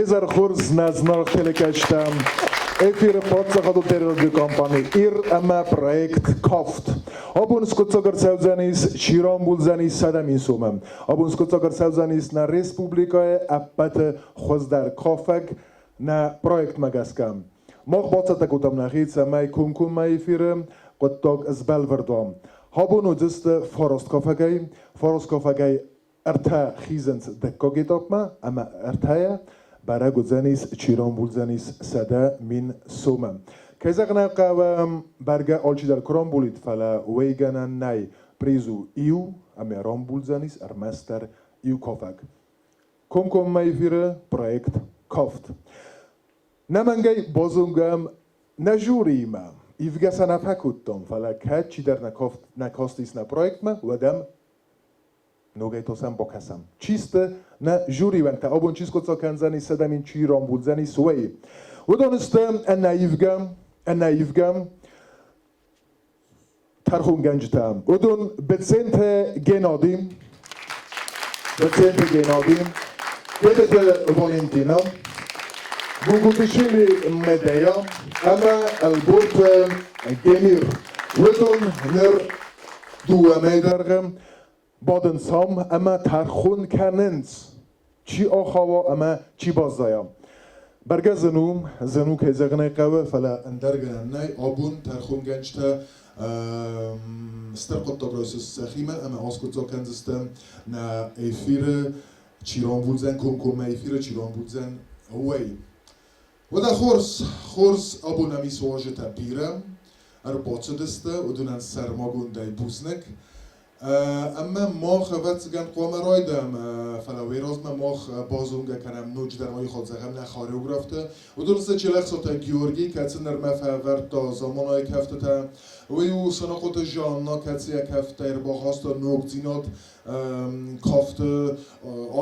Уезӕр хорз нӕ зынаргъ телекӕсджытӕ! Эфиры паддзахадон телерадиокомпани «Ир» ӕмӕ проект «Кафт». Абон скъуыддзаг ӕрцӕудзӕнис, чи рамбулдзӕнис 100 000 сомы. Абон скъуыддзаг ӕрцӕудзӕнис нӕ республикӕйы ӕппӕты хуыздӕр кафӕг нӕ проектмӕ гӕсгӕ. Мах бацӕттӕ кодтам нӕхи, цӕмӕй комкоммӕ эфиры хъуыддаг сбӕлвырд уа. Абон уыдзысты фараст кафӕгӕй, фараст кафӕгӕй ӕртӕ хизынц дыккаг этапмӕ ӕмӕ ӕртӕйӕ бӕрӕг уыдзӕнис, чи рамбулдзӕнис 100 000 сомы. Кӕй зӕгъын ӕй хъӕуы, бӕргӕ алчидӕр куы рамбулид, фӕлӕ уӕйгӕнӕн нӕй. Приз у иу ӕмӕ рамбулдзӕнис ӕрмӕстдӕр иу кафӕг. Комкоммӕ эфиры проект «Кафт». Нӕмӕнгӕй базонгӕм нӕ жюриимӕ. Ивгӕ сӕ нӕ фӕкодтам, фӕлӕ кӕд чидӕр нӕ кастис нӕ проектмӕ, уӕд ӕм ногӕй то сӕм бакӕсӕм. Чи сты нӕ жюриуӕнгтӕ, абон чи скъуыддзаг кӕндзӕни, 100 000 чи рамбулдзӕнис, уый. Уыдон сты ӕнӕивгӕ, ӕнӕивгӕ тӕрхонгӕнджытӕ. Уыдон Беценты Геннади, Беценты Геннади, Тедеты Валентина, Гугутишвили Медея ӕмӕ Ӕлборты Гемир. Уыдон ныр дыууӕ мӕйы дӕргъы бадынц ам ӕмӕ тӕрхон кӕнынц, чи ахауа ӕмӕ чи баззайа. Бӕргӕ зын у, зын у, кӕй зӕгъын ӕй хъӕуы, фӕлӕ ӕндӕр гӕнӕн нӕй. Абон тӕрхонгӕнджытӕ стыр хъуыддаг райсынц сӕхимӕ ӕмӕ аскъуыддзаг кӕндзысты нӕ эфиры, чи рамбулдзӕн комкоммӕ эфиры, чи рамбулдзӕн, уый. Уӕдӕ хорз, хорз, абон ӕм ис уазджытӕ бирӕ, ӕрбацыдысты, уыдонӕн сӕрмагондӕй бузныг. Ӕмӕ мах, ӕвӕццӕгӕн, хъуамӕ райдайӕм, фӕлӕ уый размӕ мах базонгӕ кӕнӕм ноджыдӕр ма иу зӕгъӕм нӕ хореографты. Уыдон сты Челӕхсаты Георгий, кӕцы нырмӕ фӕвӕрдта заманайы кӕфтытӕ. Уый у Санахъоты Жанна, кӕцы йӕ кӕфтӕй ӕрбахаста ногдзинад кафты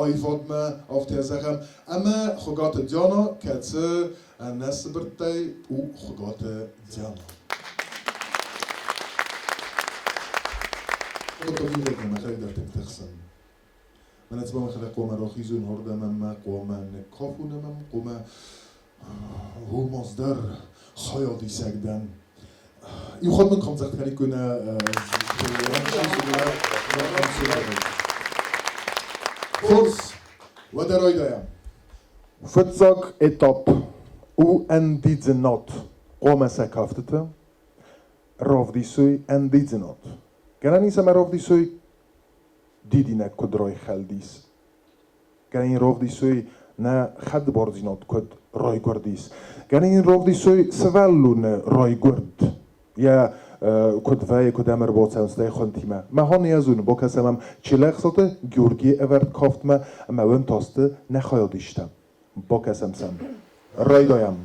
аивадмӕ, афтӕ зӕгъӕм. Ӕмӕ Хуыгаты Диана, кӕцы нӕ сыбырттӕй у Хуыгаты Диана. Мӕхӕдӕг тыхсын. Мӕнӕ цыма мӕхӕдӕг хъуамӕ рахизон уордӕмӕ ӕмӕ хъуамӕ никкафон ӕмӕ хъуамӕ уомаз дӕр хайадисӕг дӕн. Иу хатт мын комдзагъд кӕниккой нӕ Хорз, уӕдӕ райдайӕм. Фыццаг этап у ӕндидзынад. Хъуамӕ сӕ кафтыты равдисой ӕндидзынад. Гӕнӕн ис ӕмӕ равдисой дидинӕг куыд райхӕлдис. Гӕнӕн равдисой нӕ хӕдбардзинад куыд райгуырдис. Гӕнӕн равдисой сывӕллоны райгуырд. Йӕ куыд вӕййы, куыд ӕм ӕрбацӕуынц стӕй хуынтимӕ. Мӕ не зоны, бакӕсӕм ӕм Челӕхсаты Георгийы ӕвӕрд кафтмӕ ӕмӕ уын тасты нӕ хайад иста. Бакӕсӕм сӕм. Райдайӕм.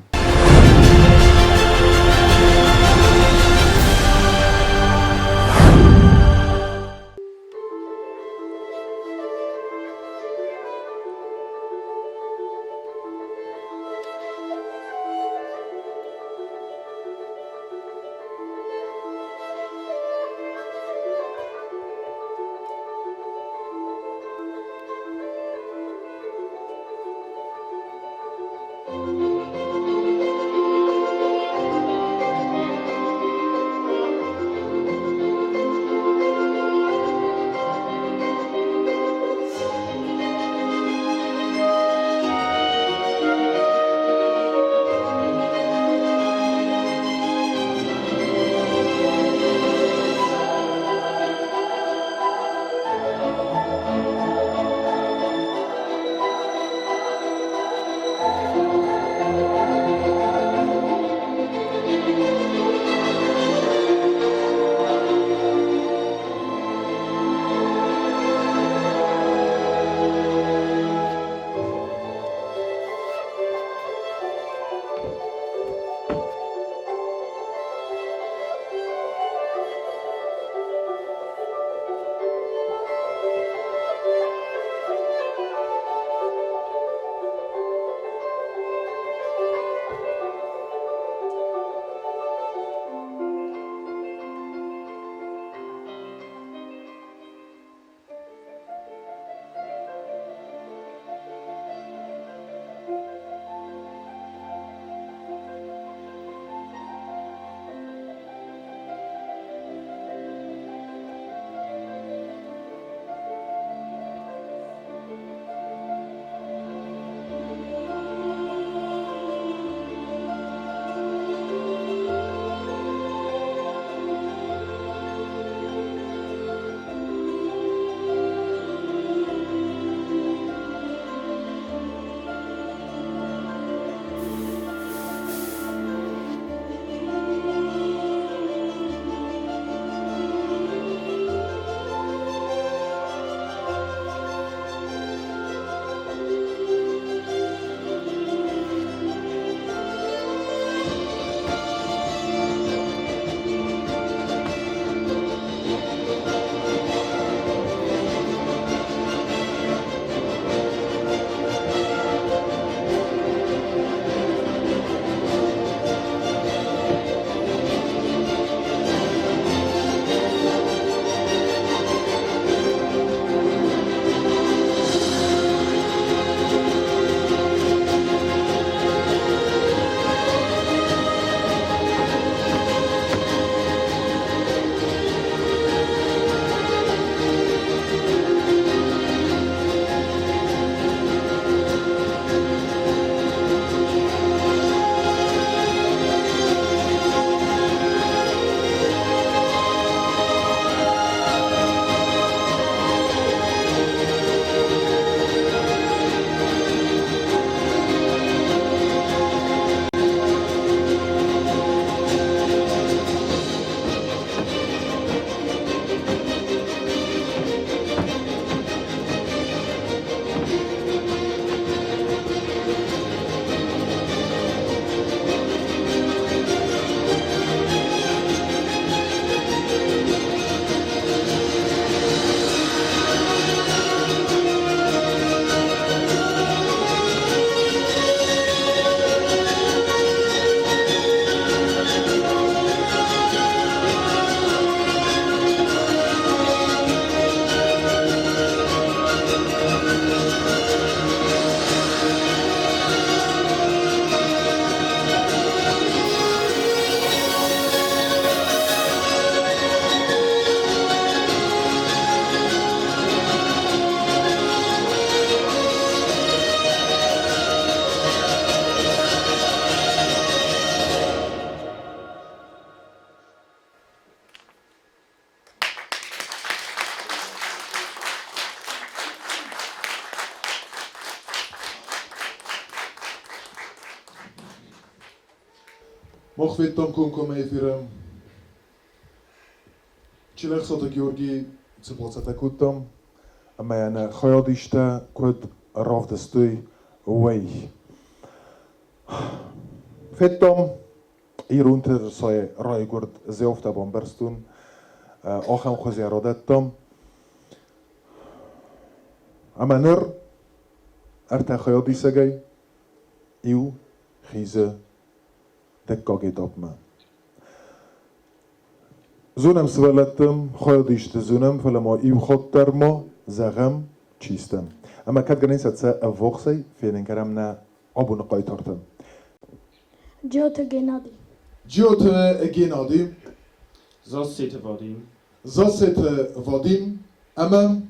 Мах федтам комкоммӕ эфиры Челӕхсаты Георгий цы бацӕттӕ кодтам ӕмӕ йӕ нӕ хайадистӕ куыд равдыстой, уый. Федтам ирон тырысайы райгуырд зӕвтӕ бамбӕрстон, ахӕм хуызӕ радӕттам. Ӕмӕ ныр ӕртӕ хайадисӕгӕй иу хизы дыккаг этапмӕ. Зонӕм сывӕллӕтты, хайадисты зонӕм, фӕлӕ ма иу хатт дӕр ма зӕгъӕм, чи стӕм. Ӕмӕ кӕд гӕнӕн сӕ ӕввахсӕй фенын кӕнӕм нӕ абоны хъайтартӕ. Джиоты Геннади. Джиоты Геннади. Зассеты Вадим. Зассеты Вадим ӕмӕ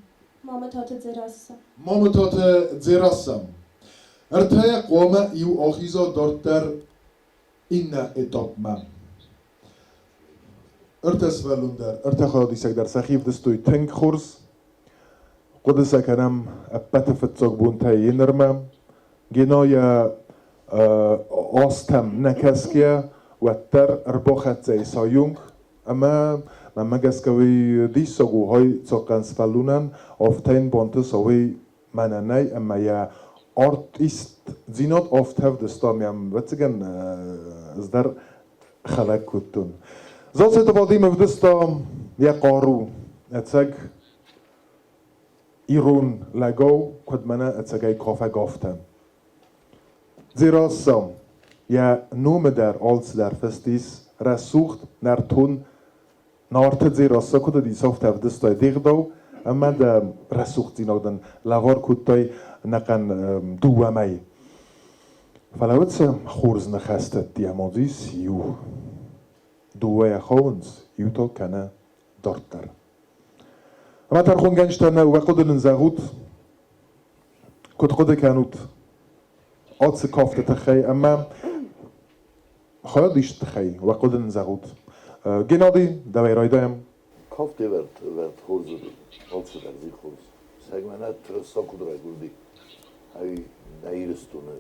Мамытаты Дзерассӕ. Мамытаты Дзерассӕ. Ӕртӕйӕ хъуамӕ иу ахиза дарддӕр иннӕ этапмӕ. Ӕртӕ сывӕллон дӕр, ӕртӕ хайадисӕг дӕр сӕхи ӕвдыстой тынг хорз. Хъуыды сӕ кӕнӕм ӕппӕты фыццаг бонтӕй йе нырмӕ. Гено йӕ азтӕм нӕ кӕсгӕйӕ, уӕддӕр ӕрбахӕццӕ ис айонг ӕмӕ мӕнмӕ гӕсгӕ уый диссаг у, хай цахъхъӕн сывӕллонӕн афтӕ йын бантыса, уый мӕнӕ нӕй ӕмӕ йӕ артистдзинад афтӕ ӕвдыста, мӕм ӕвӕццӕгӕн ӕз дӕр хӕлӕг кодтон. Зассеты Вадим ӕвдыста йӕ хъару, ӕцӕг ирон лӕгау, куыд мӕнӕ ӕцӕгӕй кафӕг афтӕ. Дзерассӕ йӕ номы дӕр алцыдӕр фыст ис рӕсугъд, нӕртон Нарты Дзерассӕ куыд уыдис, афтӕ ӕвдыстай де гъдау ӕмӕ дӕ рӕсугъддзинадӕн лӕвар кодтай ӕнӕхъӕн дыууӕ мӕйы. Фӕлӕ уыцы хорз ныхӕстӕ ӕмӕ иу дыууӕйӕ хауынц, иу та кӕнӕ дарддӕр. Ӕмӕ тӕрхонгӕнджытӕ нӕ уӕ хъуыды нын зӕгъут, куыд хъуыды кӕнут ацы кафты тыххӕй ӕмӕ хайадисты тыххӕй уӕ хъуыды нын зӕгъут. Геннадий, давай райдайӕм. Кафт ӕвӕрд ӕвӕрд хорз уыд, алцыдӕр дзы хорз. Сӕгмӕ тырыса куыд райгуырди, ай нӕ Ирыстоны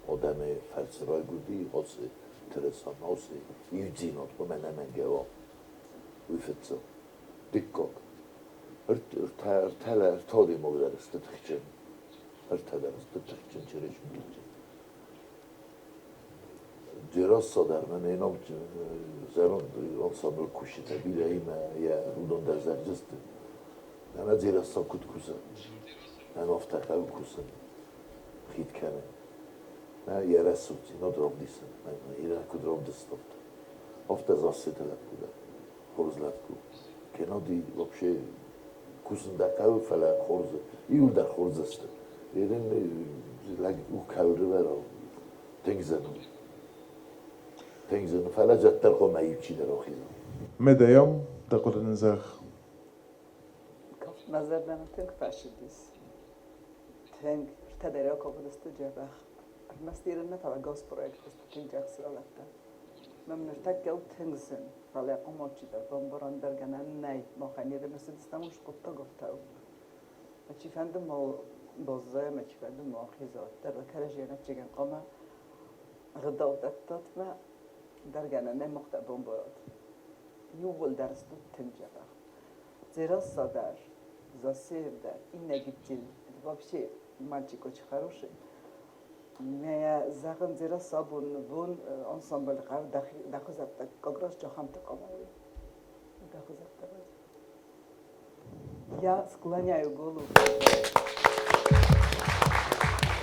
адӕмы фӕрцы райгуырди ацы тырыса, ацы ивддзинад хъуамӕ ӕнӕмӕнгӕ уа. Уый фыццаг. Дыккаг. Ӕртӕ адӕймаг дӕр сты тыхджын. Ӕртӕ дӕр сты тыхджын, чересчур тыхджын. Дзерассӕ дӕр мӕ не ном зӕронд ансамблы кусджытӕ бирӕимӕ йӕ уыдон дӕр зарджысты. Ӕмӕ Дзерассӕ куыд кусы? Ӕмӕ афтӕ хъӕуы кусын, хид кӕны. Нӕ йӕ рӕсугъддзинад равдисын, Ирӕ куыд равдыста, афтӕ. Афтӕ Зассеты лӕппу дӕр, хорз лӕппу. Геннадий вообще кусын дӕ хъӕуы, фӕлӕ хорз, иуылдӕр хорз сты. Ерын лӕг у кӕлрывӕрау, тынг зын у. Тынг зын у, фӕлӕ зӕддӕр хъуамӕ иу чидӕр ахиза. Медӕйӕм дӕ хъуыды нын зӕгъ. Кафт мӕ зӕрдӕмӕ тынг фӕцыдис. Тынг. Ӕртӕ дӕр акафыдысты дзӕбӕх. Ӕрмӕст Ирынмӕ фӕлӕ госпроекты тынг ӕхсызгон. Мӕм ныртӕккӕ у тынг зын, фӕлӕ хъуымоччытӕ бамбарӕн дӕр гӕнӕн нӕй. Махӕн ӕрымысыдыстӕм ус хъуыддаг афтӕ у. Мӕ чифӕнды ма баззайа, мӕ чифӕнды ма ахиза, уӕддӕр кӕрӕдзийӕн ӕвджигӕн хъуамӕ ӕгъдау дӕттат мӕ дӕр гӕнӕн нӕй мах дӕр бамбарат. Иууылдӕр стут тынг дзӕбӕх. Дзерассӕ дӕр, Засеев дӕр, иннӕ гыццыл, это вообще мальчик очень хороший. Мӕ зӕгъын Дзерассӕ абон бон ансамбль хъӕу дӕхуызӕттӕ как раз джахамты къамауи. Дӕхуызӕттӕ. Я склоняю голову.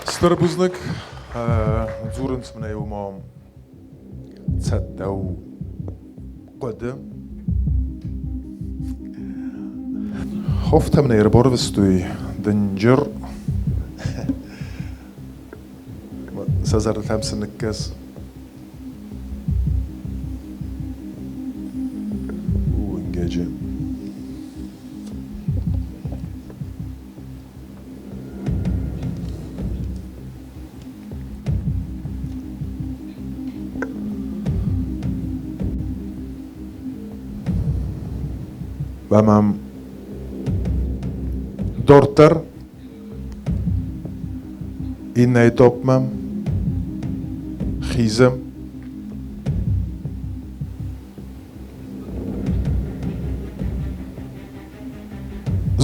Стыр бузныг. Дзурынц мын ӕй уымӕ цӕттӕ у хъуыды. Хофтӕ мын ӕрбарвыстой дынджыр. Сӕ зӕрдӕтӕм сын ныккӕс. Уынгӕджы. Ӕмӕ дарддӕр иннӕ этапмӕ хизы.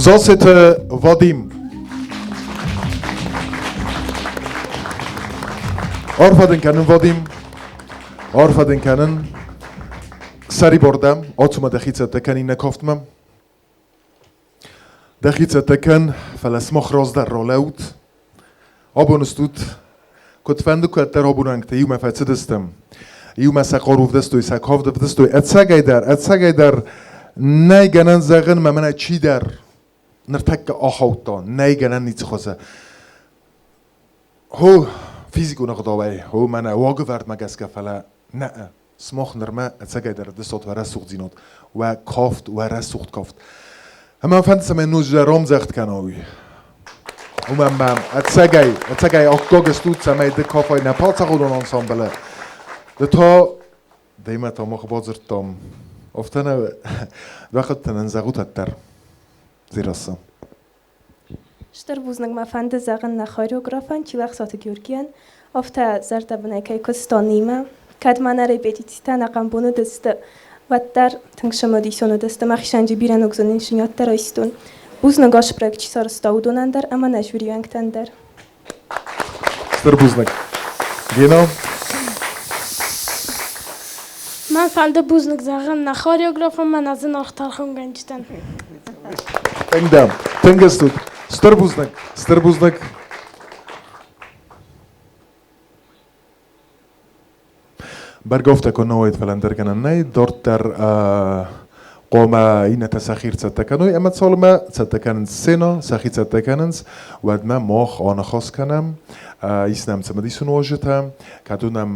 Зассеты Вадим. Арфӕ дын кӕнын, Вадим. Арфӕ дын кӕнын. Сӕрибар дӕ, ацу мӕ дӕхи цӕттӕ кӕн иннӕ кафтмӕ. Дӕхи цӕттӕ кӕн, фӕлӕ сымах раздӕр ралӕуут. Абон стут, куыдфӕнды кӕддӕр абонӕнгтӕ иумӕ фӕцыдыстӕм. Иумӕ сӕ хъару ӕвдыстой, сӕ кафт ӕвдыстой. Ӕцӕгӕйдӕр, ӕцӕгӕйдӕр нӕй гӕнӕн зӕгъын, мӕ мӕнӕ чидӕр ныртӕккӕ ахаудта, нӕй гӕнӕн ницы хуызы. Хо, физикон ӕгъдауӕй, хо, мӕнӕ уагӕвӕрдмӕ гӕсгӕ, фӕлӕ нӕ, сымах нырмӕ ӕцӕгӕйдӕр ӕвдыстат уӕ рӕсугъддзинад, уӕ кафт, уӕ рӕсугъд кафт. Ӕмӕ фӕнды, цӕмӕй ноджы рамдзӕгъд кӕна уый. Уымӕн мӕ ӕцӕгӕй, ӕцӕгӕй аккаг стут, цӕмӕй ды кафай нӕ паддзахадон ансамблы. Ды та демӕ та мах бадзырдтам. Афтӕ нӕ бахъуыдтӕн ын зӕгъут ӕддӕр. Дзерассӕ. Стыр бузныг мӕ фӕнды зӕгъын нӕ хореографӕн Чилӕхсаты Георгийӕн, афтӕ зӕрдӕбынӕй кӕй куыстон имӕ. Кӕд ма нӕ репетицитӕ ӕнӕхъӕн бон уыдысты, уӕддӕр тынг цымыдисон уыдысты, мӕхицӕн бирӕ ног зонындзинӕдтӕ райстон. Бузныг ацы проект чи сарӕзта, уыдонӕн дӕр ӕмӕ нӕ жюрийы уӕнгтӕн дӕр. Стыр бузныг. Гено? Мӕн фӕнды бузныг зӕгъын нӕ хореографӕн, мӕ нӕ зынаргъ тӕрхонгӕнджытӕн. Тынг дӕм. Тынг стут. Стыр бузныг. Стыр бузныг. Бӕргӕ афтӕ куы нӕ уаид, фӕлӕ ӕндӕр гӕнӕн нӕй. Дарддӕр хъуамӕ иннӕтӕ сӕхи ӕрцӕттӕ кӕной ӕмӕ цалынмӕ цӕттӕ кӕнынц сценӕ, сӕхи цӕттӕ кӕнынц, уӕдмӕ мах аныхас кӕнӕм, ис нӕм цымыдисон уазджытӕ, кӕд уынӕм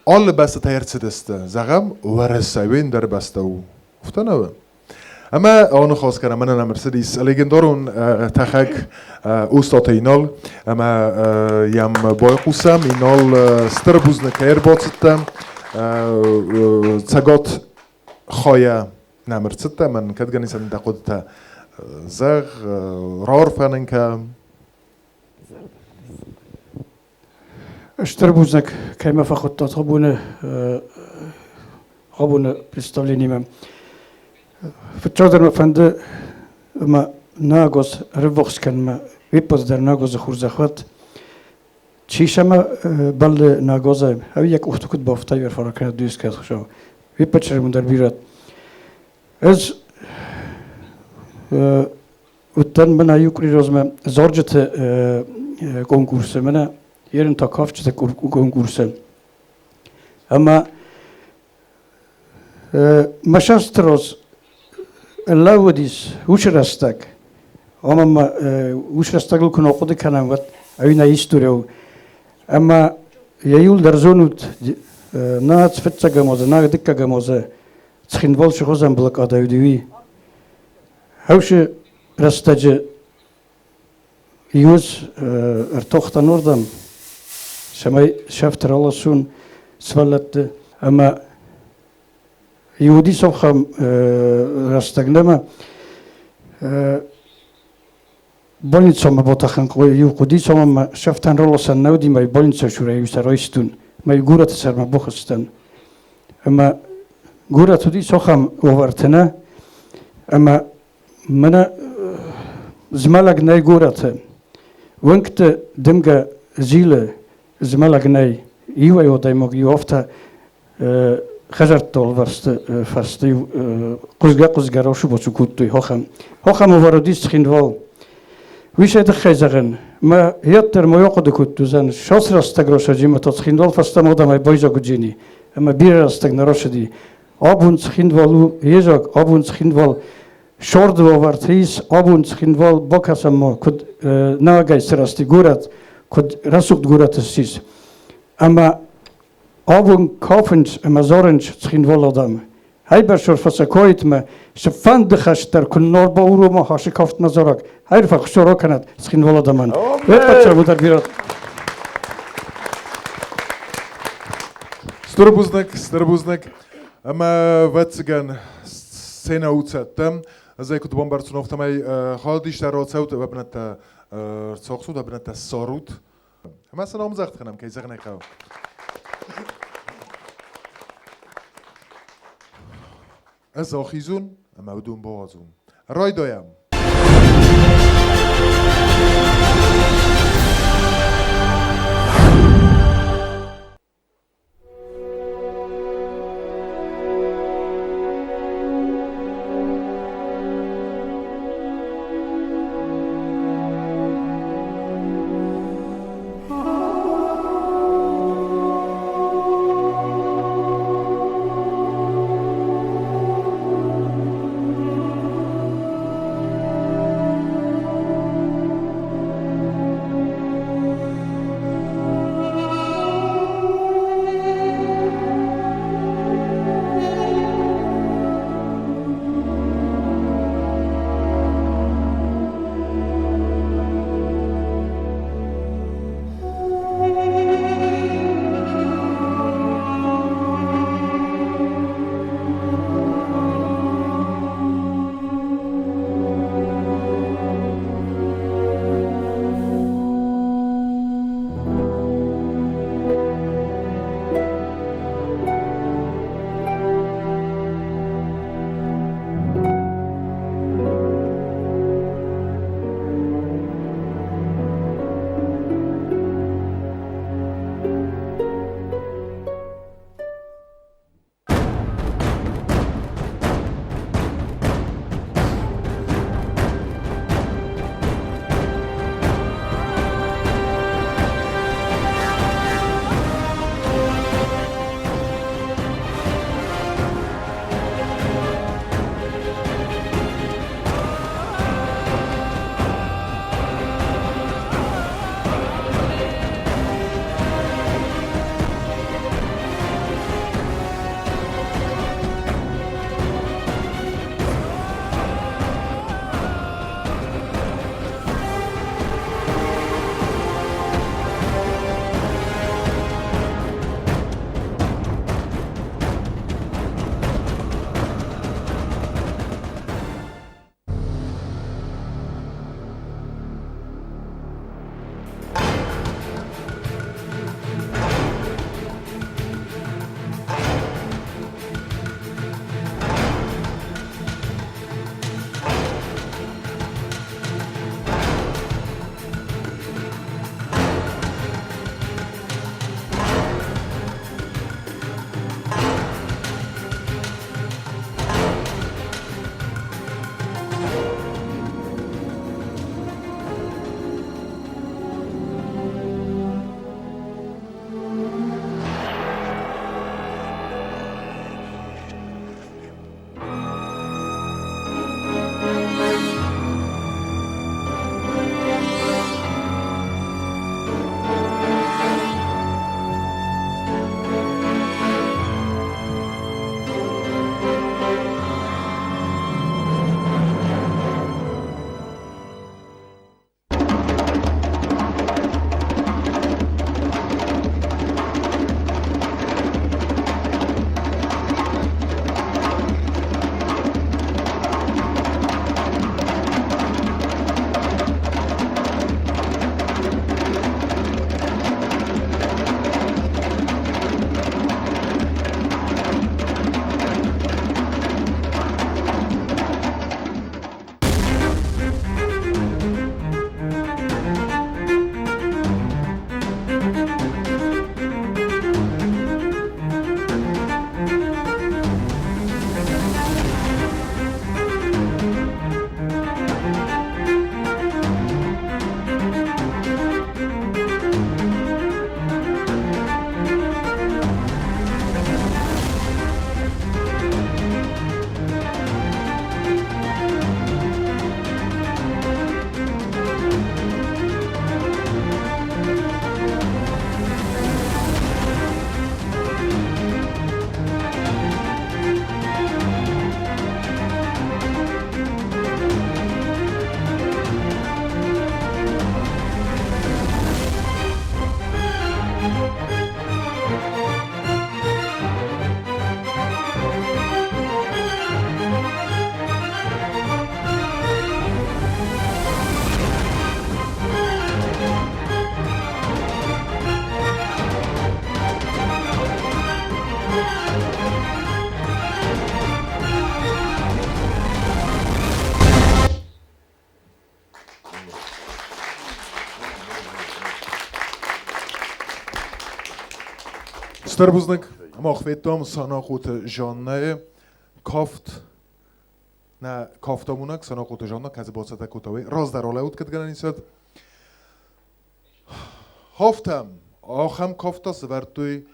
алы бӕстӕтӕй ӕрцыдысты, зӕгъӕм, Уӕрӕсе уе ндӕр бӕстӕ у. Афтӕ нӕ у? Ӕмӕ аныхас кӕнӕм, мӕнӕ нӕм ӕрцыдис легендарон тӕхӕг Остъаты Инал, ӕмӕ йӕм байхъусӕм. Инал, стыр бузныг кӕй ӕрбацыдтӕ. Цӕгат хайӕ нӕм ӕрцыдтӕ, мӕн кӕд гӕнӕн дӕ хъуыдытӕ зӕгъ, раарфӕ нын кӕ. Стыр бузныг, кӕй мӕ фӕхуыдтат абоны представлениемӕ. Фыццагдӕр мӕ фӕнды ӕмӕ нагоз ӕрыввахс кӕнынмӕ, уеппӕт дӕр нагозы хурзӕхуат. Чи сӕмӕ бӕллы нагозӕй, ӕви йӕ къухты куыд бафта, ӕрфара кӕнӕд дуйскӕ хуыцау. Уеппӕт сӕрмӕ дӕр бирӕ. Ӕз уыдтӕн мӕнӕ иу къуыри размӕ зарджыты конкурсы, мӕнӕ ерын та кафджыты конкурсы. Ӕмӕ мӕ сӕрстроз лӕууыдис уыцы рӕстӕг. Ӕмӕ ма уыцы рӕстӕгыл куы нӕ хъуыды кӕнӕм, уӕд ӕви нӕ истори у. Ӕмӕ йӕ иул дӕр зонут, нӕ фыццӕгӕм азы, нӕ дыккӕгӕм азы Цхинвал цы хуызӕн блокадӕ уыди, уый. Хӕусы рӕстӕджы иуыз ӕртохтӕн уырдӕм, цӕмӕй сӕфт раласун сывӕллӕтты ӕмӕ иуди сохӕм рӕстӕг нӕма больницӕмӕ батӕхӕн иу хъуыди цӕмӕ сӕфтӕн раласӕн нӕ уыди, мӕ больницӕ сурӕй иу сӕр райстун, мӕ горӕты сӕрмӕ бахызтӕн. Ӕмӕ горӕт уыди цохӕм уавӕрты нӕ, ӕмӕ мӕнӕ змӕлӕг нӕй горӕты. Уынгты дымгӕ зилы, змӕлӕг нӕй. Иуӕй адӕймаг иу афтӕ хӕдзӕртты алывӕрсты фӕрсты иу хъуызгӕ-хъуызгӕ росубоцу кодтой хохӕн. Хохӕн уавӕр уыдис Цхинвал. Уый сӕ тыххӕй зӕгъын, мӕ йеддӕр мӕ хъуыды кодтой, зӕн шоц рӕстӕг росаджи мӕ то Цхинвал фӕстӕмӕ адӕмӕй байзаг уыджени, ӕмӕ бирӕ рӕстӕг нӕ росыди. Абон Цхинвал у езаг, абон Цхинвал сорды уавӕрты ис, абон Цхинвал бакӕсӕм ма, куыд нагӕй сырӕзти горӕт, куыд рӕсугъд горӕт ссис. Ӕмӕ абон кафынц ӕмӕ зарынц Цхинвалы адӕм. Хайбӕрсор фӕсакоитмӕ цыфӕнды хӕст дӕр куы нӕ баурома хасы кафтмӕ зарӕг, хайрфа хуыцау кӕнӕд Цхинвалы адӕмӕн. Уеппӕт дӕр бирӕ. Стыр бузныг, стыр бузныг. Ӕмӕ ӕвӕццӕгӕн сценӕ у цӕттӕ. Ӕз ӕй куыд бамбӕрстон, афтӕмӕй халдистӕ рацӕут, уӕ бынӕттӕ рцахсут, уӕ бынӕттӕ ссарут. Ӕмӕ сын ӕмдзӕгъд кӕнӕм, кӕй зӕгъын ӕй хъӕуы. Ӕз ахизун ӕмӕ уыдон бауадзун. Райдайӕм. Стыр бузныг. Мах федтам Санахъоты Жаннӕйы кафт. Нӕ кафтамонӕг Санахъоты Жанна, кӕцы бацӕттӕ кодта уый раздӕр алӕуд кӕдгӕнӕн исад. Хафтӕм ахӕм кафтӕ сывӕрдтой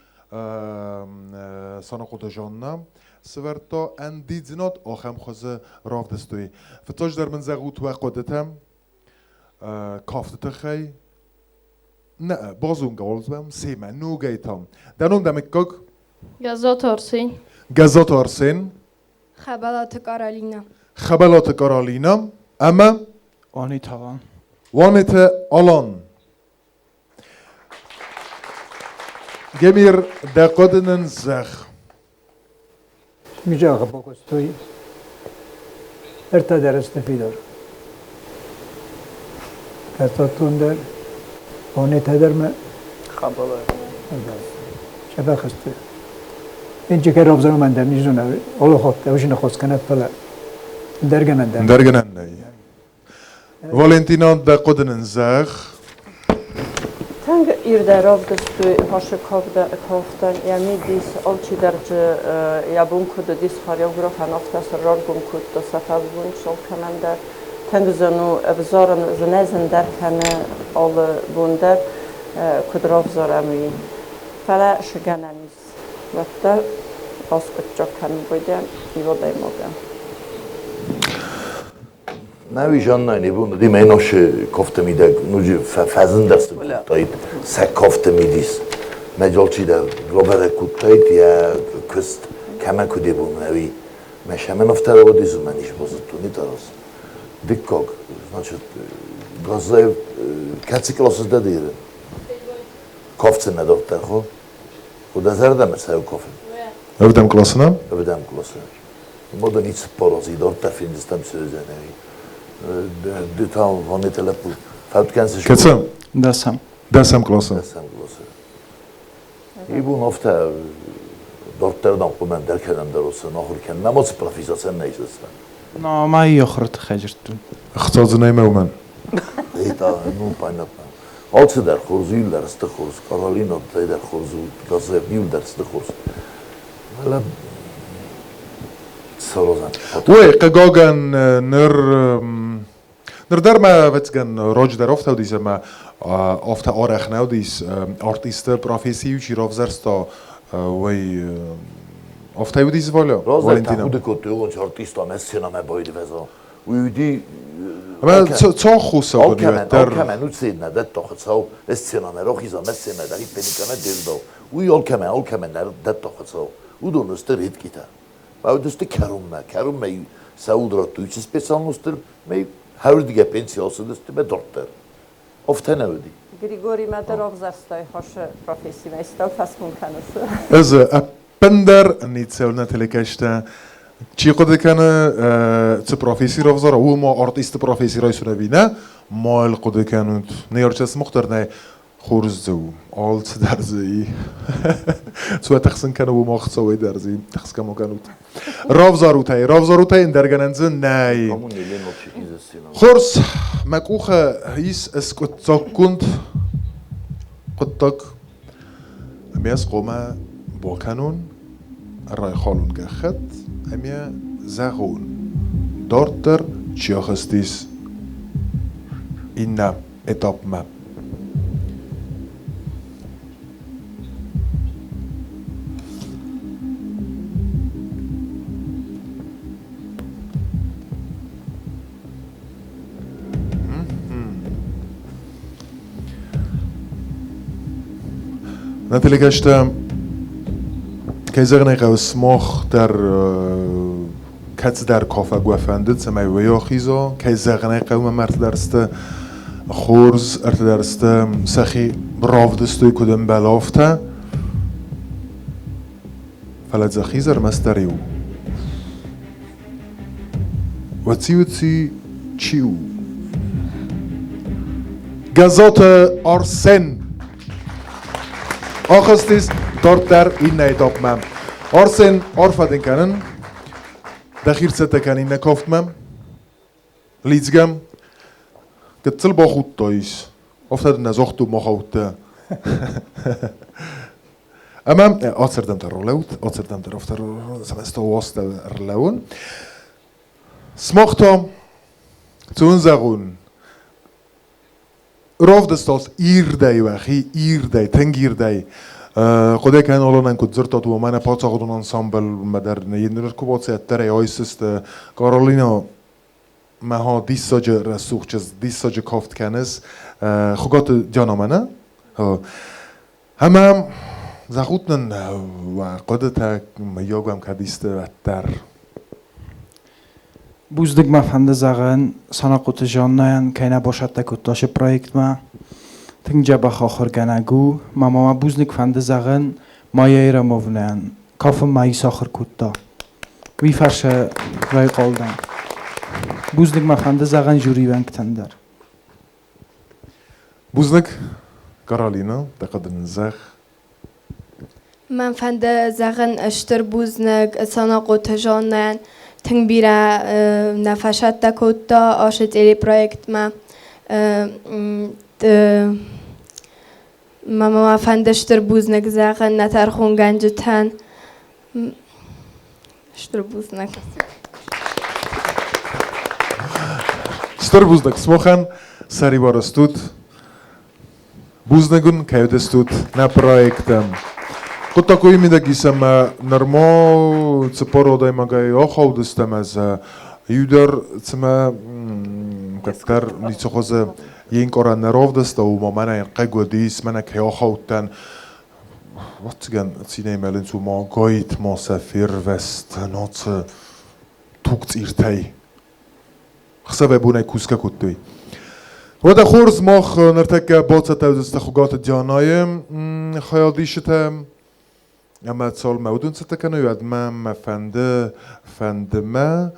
Санахъоты Жанна сывӕрдта ӕндидзынад ахӕм хуызы равдыстой. Фыццаджыдӕр мын зӕгъут уӕ хъуыдытӕ кафты тыххӕй. Нӕ, базонгӕ уалдзӕм семӕ ногӕй та. Дӕ ном дӕ мыггаг? Гӕззаты Арсен. Гӕззаты Арсен. Хӕбӕлаты Каролинӕ. Хӕбӕлаты Каролинӕ ӕмӕ Уанеты Алан. Уанеты Алан. Гемир, дӕ хъуыды нын зӕгъ. Мижагъы бакуыстой ӕртӕ дӕр сты фидар. Кӕцӕттон дӕр, Онетӕ дӕр мӕ Сӕбӕх сты. Инчи равзармӕн дӕр не зоны, олохот ӕвзыны хос кӕнӕд, фӕлӕ ӕндӕргӕнӕн дӕр. Ӕндӕргӕнӕн нӕй. Валентина, дӕ хъуыды нын зӕгъ. Тынг ирдӕй равдыстой Хашы кафтӕн йӕ мидис, алчидӕр дзы йӕ бон куыд уыдис хореографӕн, афтӕ сын раргом кодта сӕ фӕлгонц алкӕмӕн дӕр. Тынг зын у ӕвзарын, зынӕй-зындӕр кӕны алы бон дӕр, куыд равзарӕм, уый. Фӕлӕ цы гӕнӕн ис, уӕддӕр аскъуыддзаг кӕнын байдайӕм иу адӕймагӕн. Нӕуи Жаннӕ не бон уыди мӕ кофты мидӕг ноджы фӕзындӕр цы кодтаид сӕ кофты мидис. Мӕ алчидӕр рабӕрӕг кодтаид йӕ куыст кӕмӕ куыд йӕ бон ӕви мӕ сӕмӕн афтӕ рауадис мӕ низ базыдтон не тарас. Дыккаг, значит, Газаев кӕцы классы дӕ дӕ Кофты нӕ дардта хо. Куыд зӕрдӕмӕ цӕуы кофе? Ӕвдӕм классы нӕ? Ӕвдӕм классы. Мода ницы порози, дарддӕр фендзыстӕм цӕудзӕн Ды та Ванеты лӕппу фӕуд кӕнсыс? Кӕцы? Дӕсӕм. Дӕсӕм классы. Дӕсӕм классы. Ибон афтӕ дарддӕр дам хъуымӕн дӕр кӕнӕм дӕр уыцы ахуыр кӕнын. Ӕмӕ цы профессия нӕ ис Но ма ахуыры тыххӕй дзырдтон. Ӕхцадзынӕй мӕ уымӕн. Это, ну, понятно. Алцыдӕр хорз, иу дӕр сты хорз, Каролина дӕр хорз у, Газаев иу дӕр сты хорз. Фӕлӕ цӕрозӕн. Ой, хъыгагӕн, ныр ныр дӕр ма ӕвӕццӕгӕн раджы дӕр афтӕ уыдис ӕмӕ афтӕ арӕх нӕ уыдис артисты профессийы чи равзӕрста, уый афтӕ уыдис Валя? Валентина. Хъуыды кодтой, уон артист ӕмӕ сценӕмӕ байдывӕза. Уый уыди Цоххуса Алкӕмӕн, алкӕмӕн уыцы нӕ дӕтта Хуыцау, сценӕмӕ рахиза, мӕ сценӕ дӕр иппеникӕмӕ дердау. Уый алкӕмӕн, алкӕмӕн нӕ дӕтта Хуыцау. Уыдон сты редкитӕ. Уыдысты кӕронмӕ, кӕронмӕ сӕ уд радтой уыцы специальностыл, мӕ хӕрдгӕ пенси ацыдысты мӕ дарддӕр. Афтӕ нӕ уыди. Григоримӕ дӕр равзӕрстай хосы профессимӕ, истӕу фӕсмон кӕныс? Ӕз ӕппындӕр ницӕуылнӕ телекӕстӕ. Чи хъуыды кӕны, цы професси равзара, уымӕ артисты професси райсын ӕви нӕ, ма йыл хъуыды кӕнут. Ныййарджытӕ сымах дӕр нӕ хорз дзы у, алцыдӕр дзы и. Цуа тыхсын кӕны, уым ӕхцауӕй дӕр дзы и, тыхсгӕ ма кӕнут. Равзарут ӕй, равзарут ӕй, ӕндӕр гӕнӕн дзы нӕй. Хорз, мӕ къухы ис скъуыддзаггонд хъуыддаг. Ӕмӕ ӕз хъуамӕ бакӕнон райхалон гӕххӕтт ӕмӕ зӕгъон, дарддӕр чи ахызтис иннӕ этапмӕ. Нӕ телекӕстӕ, кӕй зӕгъын ӕй хъӕуы, сымах дӕр кӕцыдӕр кафӕг уӕ фӕндыд, цӕмӕй уый ахиза. Кӕй зӕгъын ӕй хъӕуы, мӕм ӕртӕ дӕр сты хорз, ӕртӕ дӕр сты сӕхи равдыстой, куыд ӕмбӕлы, афтӕ. Фӕлӕ дзы хиз ӕрмӕстдӕр иу. Уыци-уыци чи у? Гӕззаты Арсен ахызтис дарддӕр иннӕ этапмӕ. Арсен, арфӕ дын кӕнын. Дӕхи рцӕттӕ кӕн иннӕ кафтмӕ. Лидзгӕ. Гыццыл бахудтаис. Афтӕ дын нӕ загътон махаудтӕ. Ӕмӕ ацырдӕм дӕр ралӕуут, ацырдӕм дӕр афтӕ цӕмӕй ӕрлӕууын. Сымах та, цы уын зӕгъон, равдыстат ирдӕй уӕхи, ирдӕй, тынг ирдӕй. Хъуыды кӕнын Аланӕн куыд дзырдтат, уымӕ нӕ паддзахадон ансамблмӕ дӕр ныр куы бацӕттӕ айсысты Каролина мӕ диссаджы рӕсугъд чызг, диссаджы кафт кӕныс. Хуыгаты Дианамӕ нӕ? Ӕмӕ зӕгъут нын уӕ хъуыдытӕ, мыййаг уӕм кӕд исты уӕддӕр. Бузныг мӕ фӕнды зӕгъын Санахъоты Жаннӕйӕн, кӕй нӕ басӕттӕ кодта ацы проектмӕ. Тынг дзӕбӕх ахуыргӕнӕг у. Мӕ ма бузныг фӕнды зӕгъын Майя Ерамовнӕйӕн. Кафын мӕ исахуыр кодта. Уый фӕрцы райхъал дӕн. Бузныг мӕ фӕнды зӕгъын жюрийы уӕнгтӕн дӕр. Бузныг, Каролина, дӕ хъуыды нын зӕгъ. Мӕн фӕнды зӕгъын стыр бузныг Санахъоты Жаннӕйӕн. Тынг бирӕ нӕ фӕсӕттӕ кодта ацы телепроектмӕ. Мӕ ма фӕнды стыр бузныг зӕгъын нӕ тӕрхонгӕнджытӕн. Стыр бузныг. Стыр бузныг сымахӕн, сӕрибар стут. Бузныг уын, кӕй уыдыстут нӕ проектӕн. Хъуыддаг уый мидӕг ис, ӕмӕ нырма 40 адӕймагӕй ахаудыстӕм ӕз иу дӕр цымӕ кӕддӕр ницы хуызы йе нкъарӕн нӕ равдыста, уымӕ мӕнӕ хъыг уыдис, мӕнӕ кӕй ахаудтӕн. Ӕвӕццӕгӕн, цинӕй мӕлынц уымӕ гайтма сӕ фервӕзт нацы тугцъиртӕй. Ӕхсӕвӕй-бонӕй кусгӕ кодтой. Уӕдӕ хорз, мах ныртӕккӕ бацӕттӕ уыдзысты Хуыгаты Дианӕйы хайадисджытӕ. Ӕмӕ цалынмӕ уыдон цӕттӕ кӕной, уӕдмӕ мӕ фӕнды, фӕнды мӕ.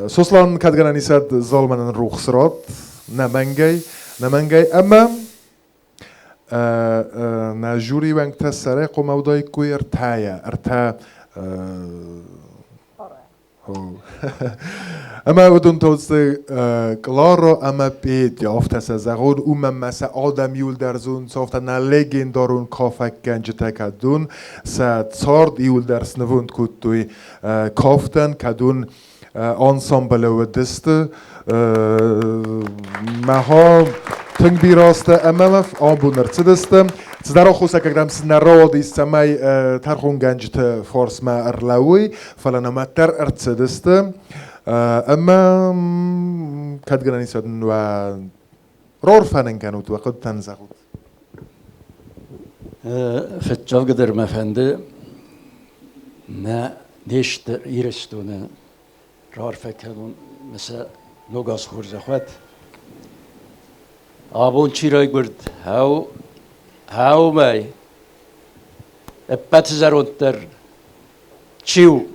Сослан кӕд гӕнӕн исӕд залмӕ нын рухс ратт, нӕ мӕнгӕй, нӕ мӕнгӕй. Ӕмӕ нӕ жюри уӕнгтӕ сӕрӕй хъуамӕ уыдаиккой ӕртӕйӕ, ӕртӕ Ӕмӕ уыдон та уыдысты Кларо ӕмӕ Петя, афтӕ сӕ зӕгъон, уымӕн ма сӕ адӕм иуылдӕр зонынц, афтӕ нӕ легендарон кафӕггӕнджытӕ кӕдон сӕ цард иуылдӕр снывонд кодтой кафтӕн, кӕдон ансамблы уыдысты. Мӕхо тынг бирӕ азты ӕмӕ абон ӕрцыдысты. Цыдӕр аххосагӕгтӕм сын нӕ рауадис, цӕмӕй тӕрхонгӕнджыты фарсмӕ ӕрлӕууой, фӕлӕ нӕм уӕддӕр ӕрцыдысты. Ӕмӕ кӕд гӕнӕн ис, уӕд уӕ рорфӕнын кӕнут, уӕ хъуыдытӕн зӕгъут. Фыццагдӕр мӕ фӕнды нӕ не стыр Ирыстоны раарфӕ кӕнон сӕ ног аз хорзӕх уӕд. Абон чи райгуырд, хӕумӕй ӕппӕты зӕронддӕр чи у,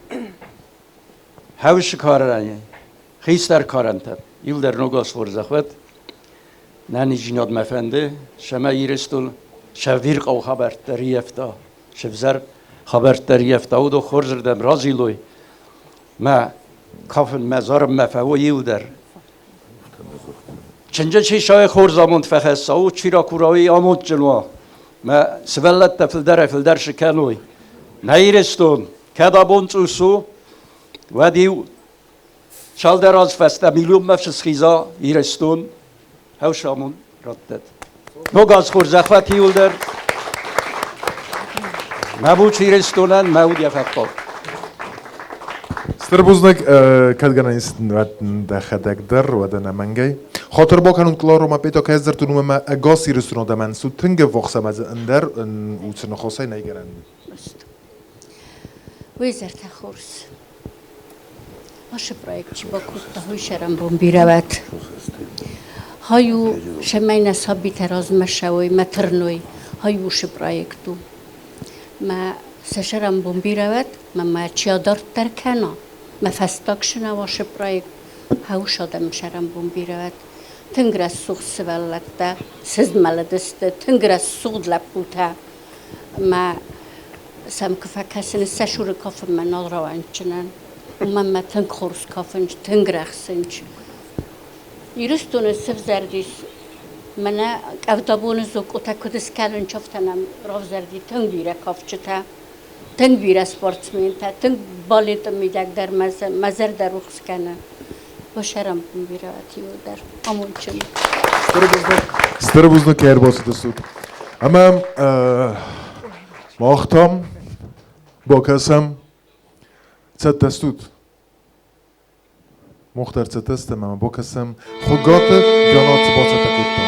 хӕусы карӕн, хистӕр карӕнтӕ, иуылдӕр ног аз хорзӕх уӕд. Нӕниздзинад мӕ фӕнды, цӕмӕй Ирыстон сӕ хабӕрттӕ риййӕфта, се взӕр хабӕрттӕ риййӕфта, уыдон хорзырдӕм разилой. Мӕ кафын, мӕ зарынмӕ фӕуой иуылдӕр. Чынджы чи сӕ хорз амонд фӕхӕсса, у чи ракура, уый амондджын уа. Мӕ сывӕллӕттӕ фылдӕрӕй-фылдӕр сы кӕной. Нӕ Ирыстон, кӕд абон цъус у, уӕд-иу цалдӕр аз фӕстӕ миллионмӕ схиза Ирыстон, хӕсамон раттӕд. Ног аз хорзӕх уӕд иуылдӕр. Мӕ буц Ирыстонӕн мӕ уд йӕ фӕхъхъау. Стыр бузныг, кӕд гӕнӕн ис дӕхӕдӕг дӕр, уӕд ӕнӕмӕнгӕй. Хатыр бакӕнут Кларо Мапето кӕдзыртун уымӕ ӕгас Ирыстон адӕмӕн су тынг ӕввахс ӕмӕ дзы ӕндӕр уыцы ныхасӕй нӕй гӕнӕн. Уый зӕрдӕ хорз. Ашы проект чи бакодта, уый сӕрӕнбон бирӕ уӕд. Хай у, цӕмӕй нӕ сабитӕ размӕ ссӕуой, мӕ тырной, хай уыцы проект у. Мӕ сӕ сӕрӕнбон бирӕ уӕд, мӕ мӕ чи адарддӕр кӕна, мӕ фӕстаг сынӕу ашы проект, хӕуыс адӕмы сӕрӕнбон бирӕ уӕд. Тынг рӕсугъд сывӕллӕттӕ сызмӕлыдысты, тынг рӕсугъд лӕппутӕ. Мӕ сӕм куы фӕкӕсын, сӕ цуры кафынмӕ нал рауӕнддзынӕн. Уымӕн мӕ тынг хорз кафынц, тынг рӕхсынц. Ирыстоны сывзӕрдис. Мӕнӕ къӕвдабоны зокъотӕ куыд скӕлынц, афтӕ нӕм равзӕрди тынг бирӕ кафджытӕ, тынг бирӕ спортсментӕ, тынг балеты мидӕг дӕр мӕ зӕрдӕ рухс кӕны. Босӕрӕмбон бирӕ иуылдӕр амондджын. Стыр бузныг, кӕй ӕрбацыдыстут. Ӕмӕ мах та бакӕсӕм, цӕттӕ стут? Мах дӕр цӕттӕ стӕм ӕмӕ бакӕсӕм, Хуыгаты Диана цы бацӕттӕ кодта.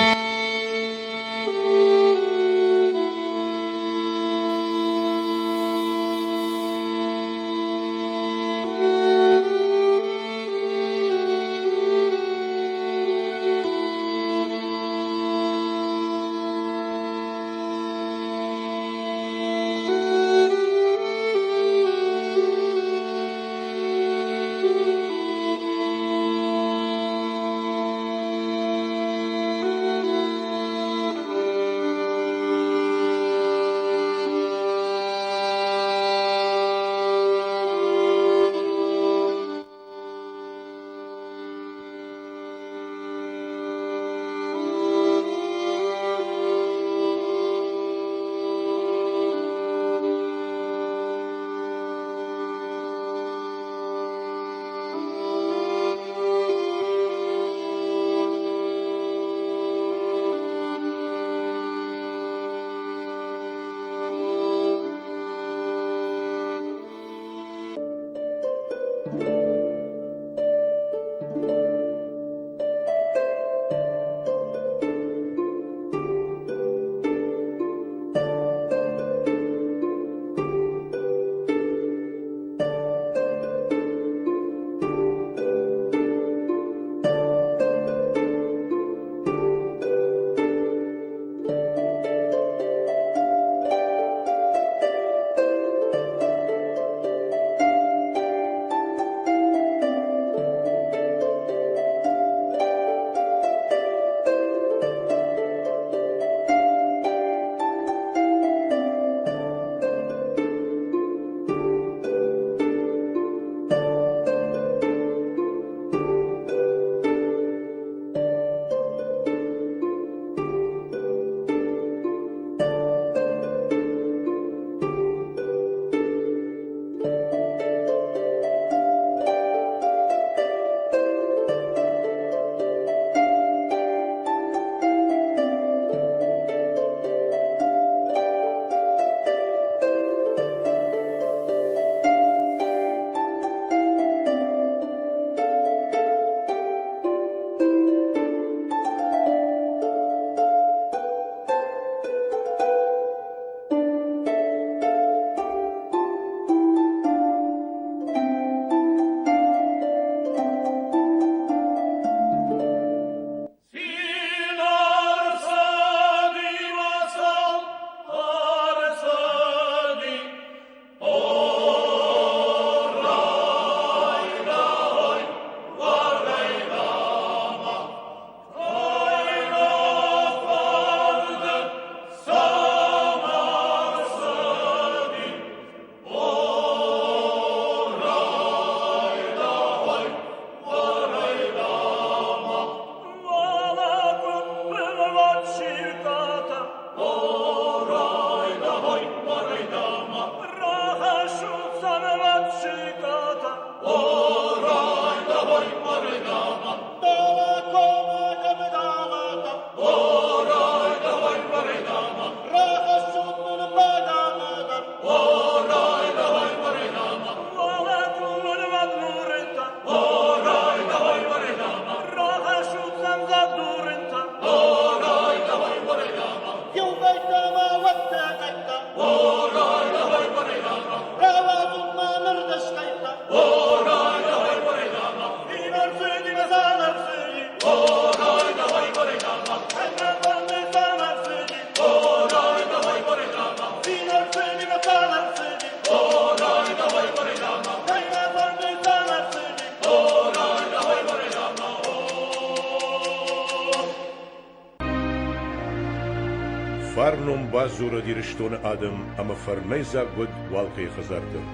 Фарнон бадзурӕд Ирыстоны адӕм ӕмӕ фӕрнӕйдзаг уӕд Уалхъейы хӕдзар дӕр.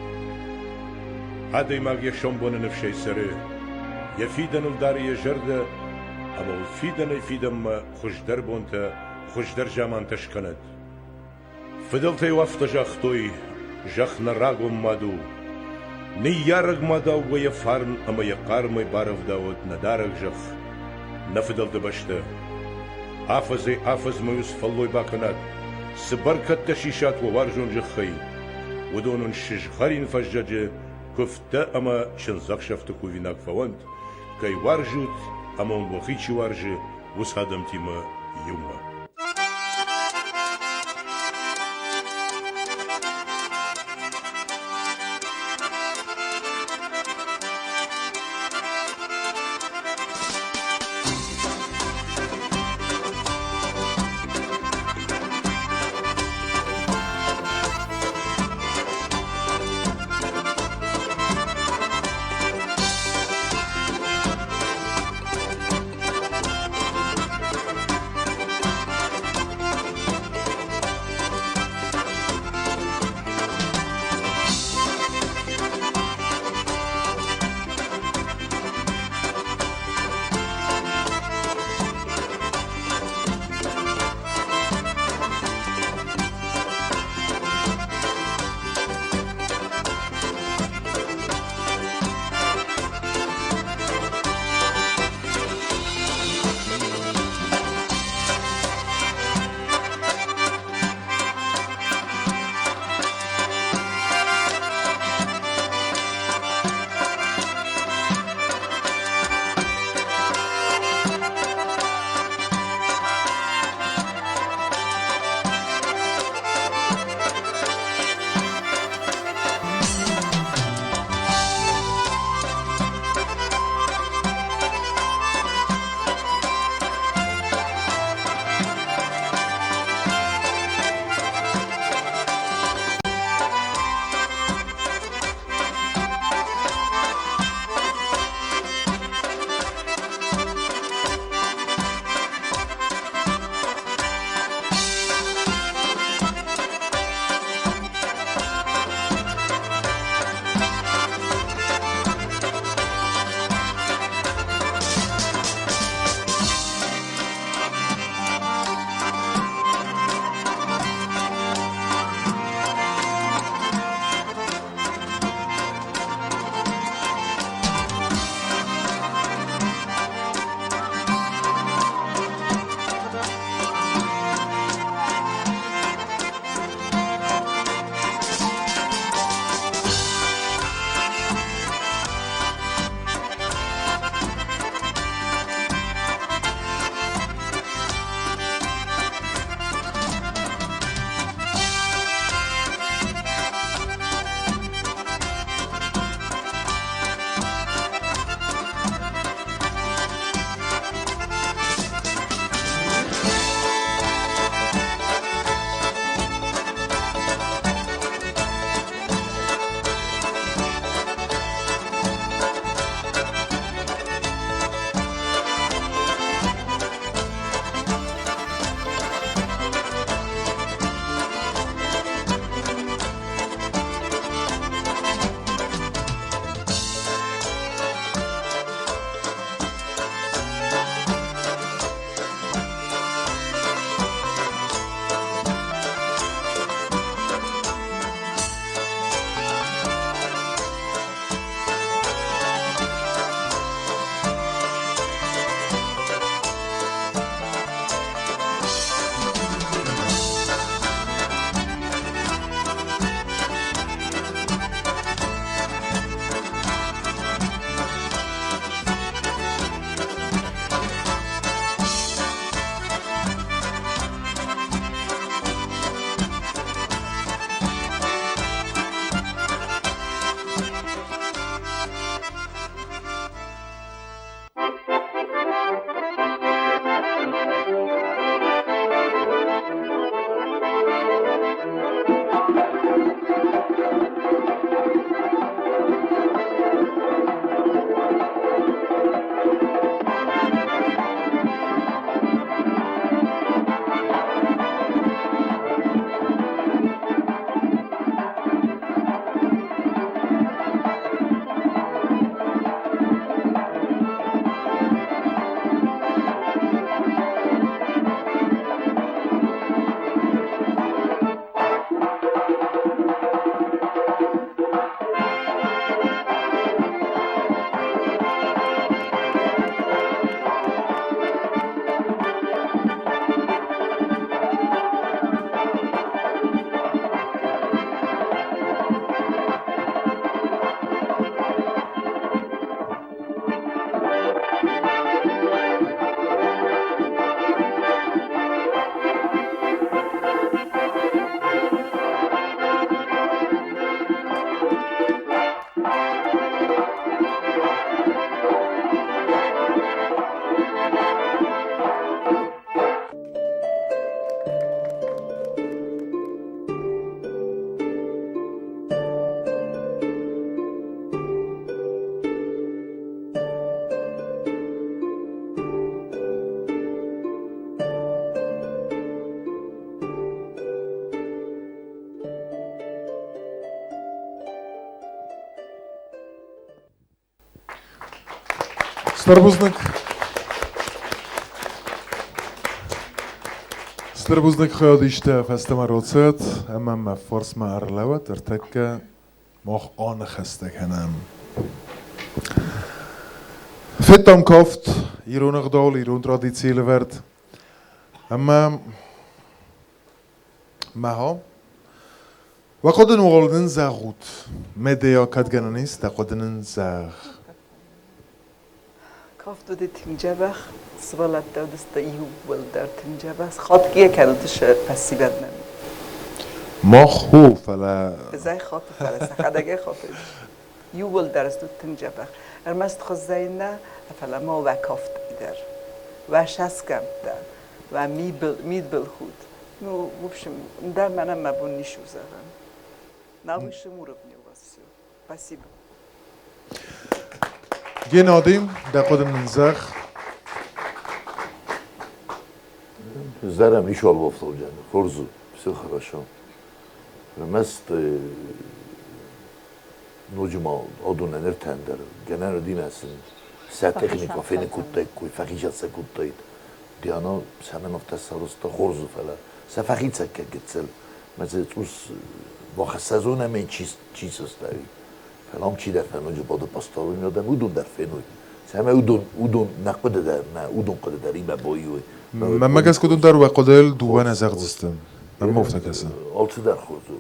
Адӕймаг йӕ сомбоны ныфсӕй цӕры, йӕ фидӕныл дары йӕ зӕрдӕ. ӕмӕ уыл фидӕнӕй-фидӕнмӕ хуыздӕр бонтӕ, хуыздӕр замантӕ скӕнӕд. Фыдӕлтӕ-иу афтӕ загътой, зӕхх нӕ рагон мад у. Ныййарӕг мадау уӕ йӕ фарн ӕмӕ йӕ хъармӕй барӕвдауӕд нӕ дарӕг зӕхх, нӕ фыдӕлты бӕстӕ. Афӕдзӕй-афӕдзмӕ-иу цы фӕллой бакӕнат, цы бӕркӕдтӕ сисат уӕ уарзон зӕххӕй, уыдон уын сызгъӕрин фӕззӕджы куывдтӕ ӕмӕ чындзӕхсӕвты кувинаг фӕуӕнт, кӕй уарзут ӕмӕ уын уӕхи чи уарзы, уыцы адӕмтимӕ иумӕ. Стыр бузныг. Стыр бузныг хайадисты фӕстӕмӕ роцӕт ӕмӕ мӕ фарсмӕ ӕрлӕууӕд ӕртӕккӕ мах аныхӕстӕ кӕнӕм. Федтам кафт ирон ӕгъдауыл, ирон традицийыл ӕвӕрд. Ӕмӕ мӕ Уӕ хъуыды уал нын зӕгъут. Медея кӕд гӕнӕн ис, дӕ хъуыды нын зӕгъ. Кафт уыди тынг дзӕбӕх, сывӕллӕттӕ уыдысты иууылдӕр тынг дзӕбӕх. Хатгӕ кӕнут фӕсивӕдмӕ. Мах хо, фӕлӕ... Ӕз хаты, фӕлӕ сӕхӕдӕг хаты. Иууылдӕр стут тынг дзӕбӕх. Ӕрмӕст хуызӕй нӕ, фӕлӕ ма уӕ кафт дӕр. Уӕ сӕсгӕмттӕ, уӕ мидбылхудт. Ну, в общем, да, мӕнӕн мӕ бон ницы у зӕгъын. На высшем уровне у вас все. Спасибо. Геннадий, дӕ хъуыды нын зӕгъ. Зарӕм ис уал хорз у, все хорошо. Ӕрмӕст ноджы ма адонӕн ӕртӕн дӕр гӕнӕн уыди мӕ сын сӕ техникӕ фены кодтаиккой, фӕхицӕн сӕ кодтаид. Диана цӕмӕн афтӕ сарӕзта, хорз у, фӕлӕ сӕ фӕхицӕн гыццыл. Мӕ дзы цъус бахӕссӕзон ӕмӕ чи состави. Фӕлӕ ам чидӕр фӕноджы бады поставлен адӕм, уыдон дӕр феной. Цӕмӕй уыдон нӕ хъуыды дӕр, нӕ уыдон хъуыды дӕр имӕ боиой. Мӕнмӕ гӕсгӕ уыдон дӕр уӕ хъуыдыйыл дыууӕ нӕ зӕгъдзысты. Мӕнмӕ афтӕ кӕсы. Алцыдӕр хорз у.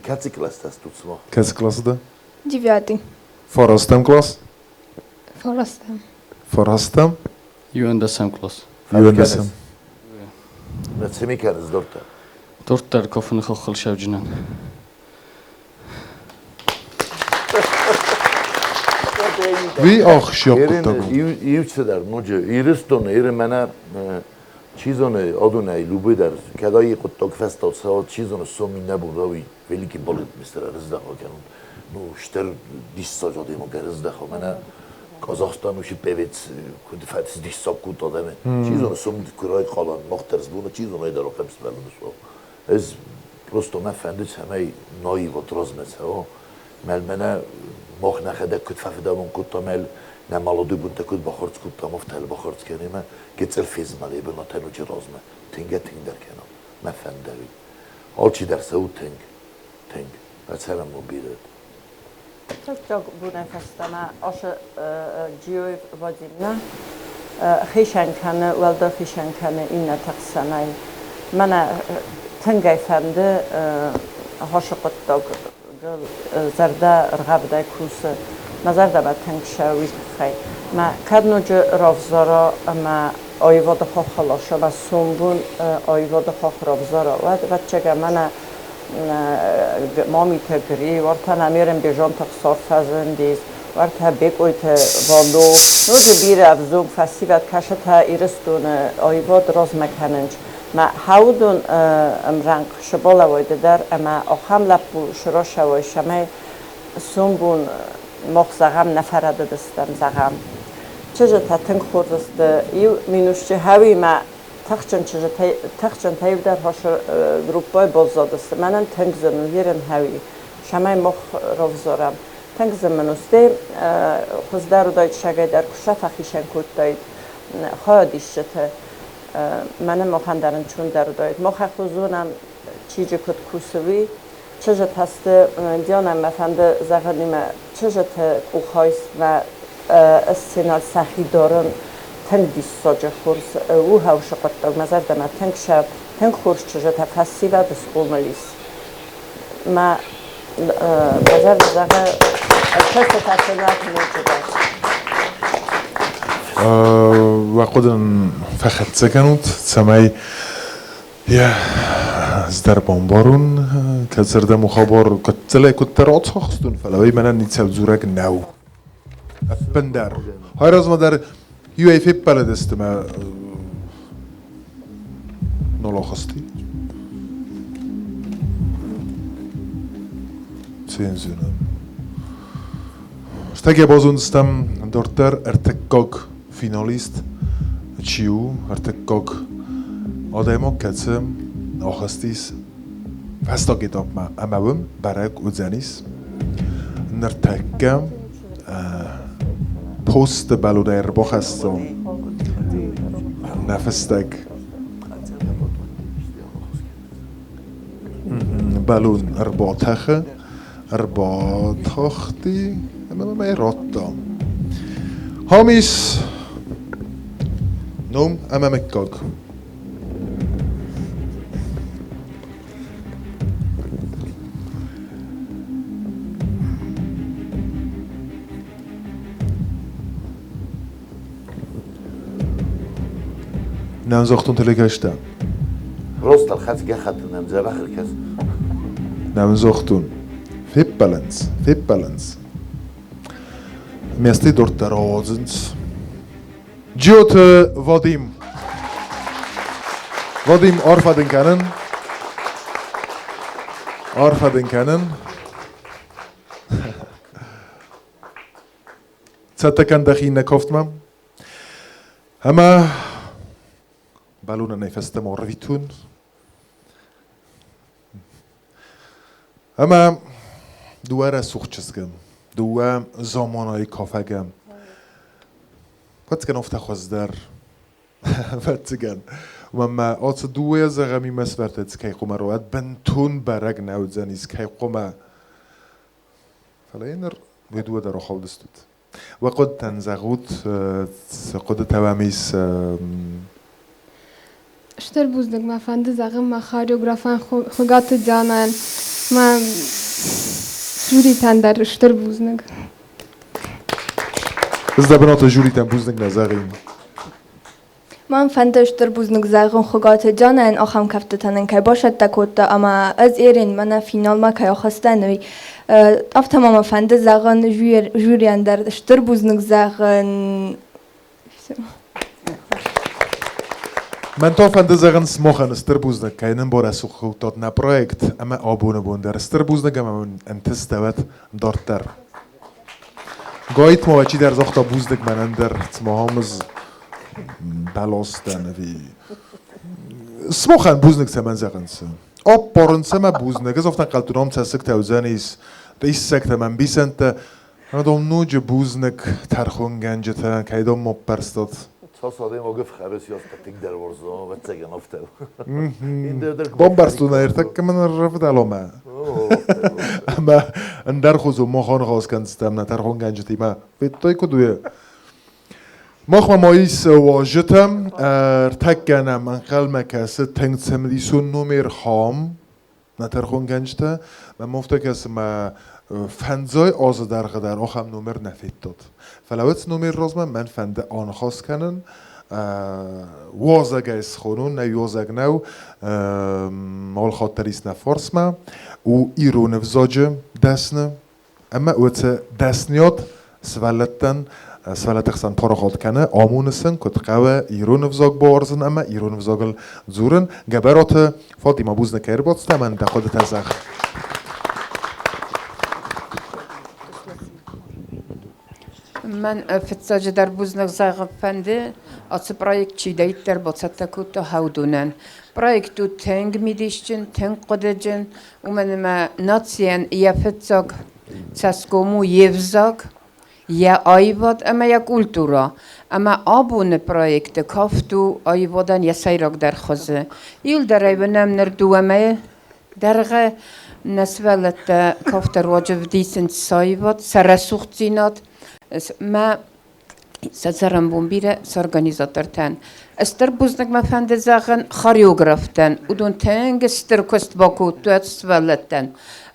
Кӕцы класстӕ стут сымах? Кӕцы классы дӕ? Девятый. Фарастӕм класс? Фарастӕм. Фарастӕм? Иуӕндӕсӕм класс. Иуӕндӕсӕм. Нӕ цеми кӕныс дорддӕр? Дорддӕр кофыны хохыл сӕвджынӕн. Уый ахсджиаг хъуыддаг у. Иу цыдӕр ноджы Ирыстоны, Иры мӕнӕ чи зоны, адонӕй любой дӕр, кӕд ай хъуыддаг фӕстаг цӕуа, чи зоны, сом иннӕ бон уый великий балетмейстер ӕрыздӕха кӕнун. Ну, стыр диссаджы адӕймаг ӕрыздӕха. Мӕнӕ Казахстан уыцы певец куыд фӕцис диссаг кодта адӕмы. Чи зоны, сом куы райхъалан, мах дӕр сбоны, чи зоны, айдӕр ахӕм сывӕллон суа. Ӕз просто мӕ фӕнды, цӕмӕй наивад размӕ цӕуа. Мӕл мӕнӕ мах нӕхӕдӕг куыд фӕфыдӕбон кодтам, ӕл нӕ молодой бонтӕ куыд бахардз кодтам, афтӕ ӕл бахардз кӕнӕм, гыццыл фезмӕлы бынатӕн уыцы размӕ тынгӕй-тынгдӕр кӕнӕм. Мӕ фӕндӕуи. Алчидӕр цӕуы тынг, тынг. Мӕ цӕрӕнбон бирӕ. Фыццаг бонӕй фӕстӕмӕ ацы Джиоев Вадим нӕ хицӕн кӕны, уӕлдай хицӕн кӕны иннӕты хсӕнӕй. Мӕнӕ тынг ӕй фӕнды ацы хъуыддаг зӕрдӕ ргъӕвдӕй кусы. Мӕ зӕрдӕмӕ тынг цӕуы уый тыххӕй. Мӕ кӕд ноджы равзара ӕмӕ аивады хахх аласа, мӕ сомбон аивады хахх равзара, уӕд, ӕвӕццӕгӕн, мӕнӕ Мамиты Гри, уӕртӕ нӕм Бежанты Хсар фӕзындис, уӕртӕ Бекъойты Вало, ноджы бирӕ ӕвзонг фӕсивӕд кӕсытӕ Ирыстоны аивад размӕ кӕнынц. Мӕ хӕудон ӕмрӕнхъ сыбалӕуайды дӕр ӕмӕ ахӕм лӕппу сырӕзӕуой, цӕмӕй сомбон мах зӕгъӕм нӕ фӕрӕдыдыстӕм, зӕгъӕм. Чызджытӕ тынг хорз сты. Иу минусджы хӕуимӕ тыхджын чызджытӕй тыхджынтӕ иудӕр хосы группӕйы баззадысты. Мӕнӕн тынг зын у ерын хӕуи, цӕмӕй мах равзарӕм. Тынг зын мын у. Стӕй хуыздӕр уыдаид сагӕй дӕр куы сӕ фӕхицӕн кодтаид хайадисджыты. Мӕнӕн махӕн дӕр ӕнцондӕр уыдаид. Мах ӕххуыс зонӕм, чиджы куыд кусы, уый. Чызджытӕ сты, Дианӕ мӕ фӕнды зӕгъынимӕ, чызджыты къухайстмӕ сценӕ сӕхи дарын тынг диссаджы хорз у хӕусы хъуыддаг. Мӕ зӕрдӕмӕ тынг сӕ тынг хорз чызджытӕ фӕсивӕд схъомыл ис. Мӕ мӕ зӕрдӕ зӕгъы, чызджытӕ сӕнӕт ноджыдӕр. Уӕ хъуыды фӕхӕццӕ кӕнут, цӕмӕй Йӕ, ӕз дӕр бамбарун, кӕцырдӕм у хабар, куыдцӕлӕй куыддӕр ацахстон, фӕлӕ уый мӕнӕн ницӕу дзурӕг нӕу. Ӕппындӕр. Хайразмӕ дӕр иуӕй феппӕлыдысты мӕ нал ахызти. Цензурӕ. Стӕй йӕ базондзыстӕм дарддӕр ӕртыккаг финалист чи у, ӕртыккаг адӕймаг, кӕцы ахызтис фӕстаг этапмӕ ӕмӕ уым бӕрӕг уыдзӕнис ныртӕккӕ. Посты бӕлонӕй ӕрбахӕссон нӕ фыстӕг. Бӕлон ӕрбатӕхы, ӕрбатахти ӕмӕ мӕм ӕй радта. Хамис ном ӕмӕ мыггаг. Нӕм загътон телегӕстӕ. Ростал хӕцгӕ хатын нӕм дзӕбӕх ӕркӕс. Нӕм загътон. Феппӕлынц, феппӕлынц. Местӕй дарддӕр ауадзынц. Джиоты Вадим. Вадим, арфӕ дын кӕнын. Арфӕ дын кӕнын. Цӕттӕ кӕн дӕхи нӕ кофтмӕ. Ӕмӕ бӕлонӕн ӕй фӕстӕмӕ ӕрвитун. Ӕмӕ дыууӕ рӕсугъд чызгы, дыууӕ заманайы кафӕгы. Ӕвӕццӕгӕн, афтӕ хуыздӕр. Ӕвӕццӕгӕн. Уымӕн ма ацы дыууӕ зӕгъӕм имӕ свӕртӕд кӕй хъуамӕ рауад, бынтон бӕрӕг нӕ уыдзӕнис, кӕй хъуамӕ. Фӕлӕ йын ныр уый дыууӕ дӕр ахаудыстут. Уӕ хъуыдытӕн зӕгъут, цы хъуыдытӕ уӕм ис? Стыр бузныг мӕ фӕнды зӕгъын мӕ хореографӕн Хуыгаты Дианӕйӕн, мӕ жюритӕн дӕр стыр бузныг. Ӕз дӕ бынаты жюритӕн бузныг нӕ зӕгъин. Мӕн фӕнды стыр бузныг зӕгъын Хуыгаты Дианӕйӕн ахӕм кӕфтытӕ нын кӕй бацӕттӕ кодта ӕмӕ ӕз ерын мӕнӕ финалмӕ кӕй ахызтӕн, уый. Афтӕ ма мӕ фӕнды зӕгъын жюрийӕн дӕр стыр бузныг зӕгъын. Мӕн та фӕнды зӕгъын сымахӕн стыр бузныг, кӕй нын барӕсугъд кодтат нӕ проект ӕмӕ абоны бон дӕр стыр бузныг ӕмӕ уын ӕнтыстӕуӕд дарддӕр. Гайт ма чидӕр загъта бузныг мӕнӕн дӕр, цыма ам ӕз бӕлас дӕн ӕви. Сымахӕн бузныг цӕмӕн зӕгъынц? Аппарынц ӕмӕ бузныг. Ӕз афтӕ ӕнхъӕлдтон, ам цӕссыгтӕ уыдзӕнис, диссӕгтӕ ӕмӕ ӕмбисӕндтӕ. Адон ноджы бузныг тӕрхонгӕнджытӕ, кӕйдон ма аппӕрстат. Цас адӕймаг ӕфхӕры, афтӕ тынгдӕр уарзон, ӕвӕццӕгӕн, афтӕ. Бамбӕрстон ӕртӕккӕ мын ӕрвдӕломӕ. Ӕмӕ ӕндӕр хуызон мах аныхас кӕндзыстӕм нӕ тӕрхонгӕнджытимӕ. Федтай, куыд у? Махмӕ ма ис уазджытӕ. Ӕртӕккӕ нӕм ӕнхъӕлмӕ кӕсы тынг цымыдисон номер хам. Нӕ тӕрхонгӕнджытӕ мӕм афтӕ кӕсы, мӕ фӕндзай азы дӕргъы дӕр ахӕм номер нӕ федтат. Фӕлӕ уыцы номеры размӕ мӕн фӕнды аныхас кӕнын, уазӕгӕй схонон, нӕ уазӕг нӕу, алхатт дӕр ис нӕ фарсмӕ, у ирон ӕвзаджы дӕсны, ӕмӕ уыцы дӕсныйад сывӕллӕттӕн сывӕллӕтты хсӕн парахат кӕны, амоны сын, куыд хъӕуы ирон ӕвзаг бауарзын ӕмӕ ирон ӕвзагыл дзурын. Гӕбӕраты Фатима, бузныг кӕй ӕрбацыдтӕ ӕмӕ дӕ хъуыдытӕ зӕгъ. Мӕн фыццаджыдӕр бузныг зӕгъын фӕнды, ацы проект чидӕриддӕр бацӕттӕ кодта Хӕудонӕн. Проект у тынг мидисджын, тынг хъуыдыджын, уымӕн ӕмӕ нацийӕн йӕ фыццаг цӕсгом у йе взаг, йӕ аивад ӕмӕ йӕ культурӕ. Ӕмӕ абоны проекты кафт у аивадӕн йӕ сӕйрагдӕр хуызы. Иуылдӕр ӕй уынӕм ныр дыууӕ мӕйы дӕргъы нӕ сывӕллӕттӕ кафты руаджы вдисынц сӕ аивад, сӕ рӕсугъддзинад. Мӕ сӕ цӕрӕнбон бирӕ сӕ организатортӕн. Стыр бузныг мӕ фӕнды зӕгъын хореографтӕн. Уыдон тынг стыр куыст бакодтой сывӕллӕттӕн.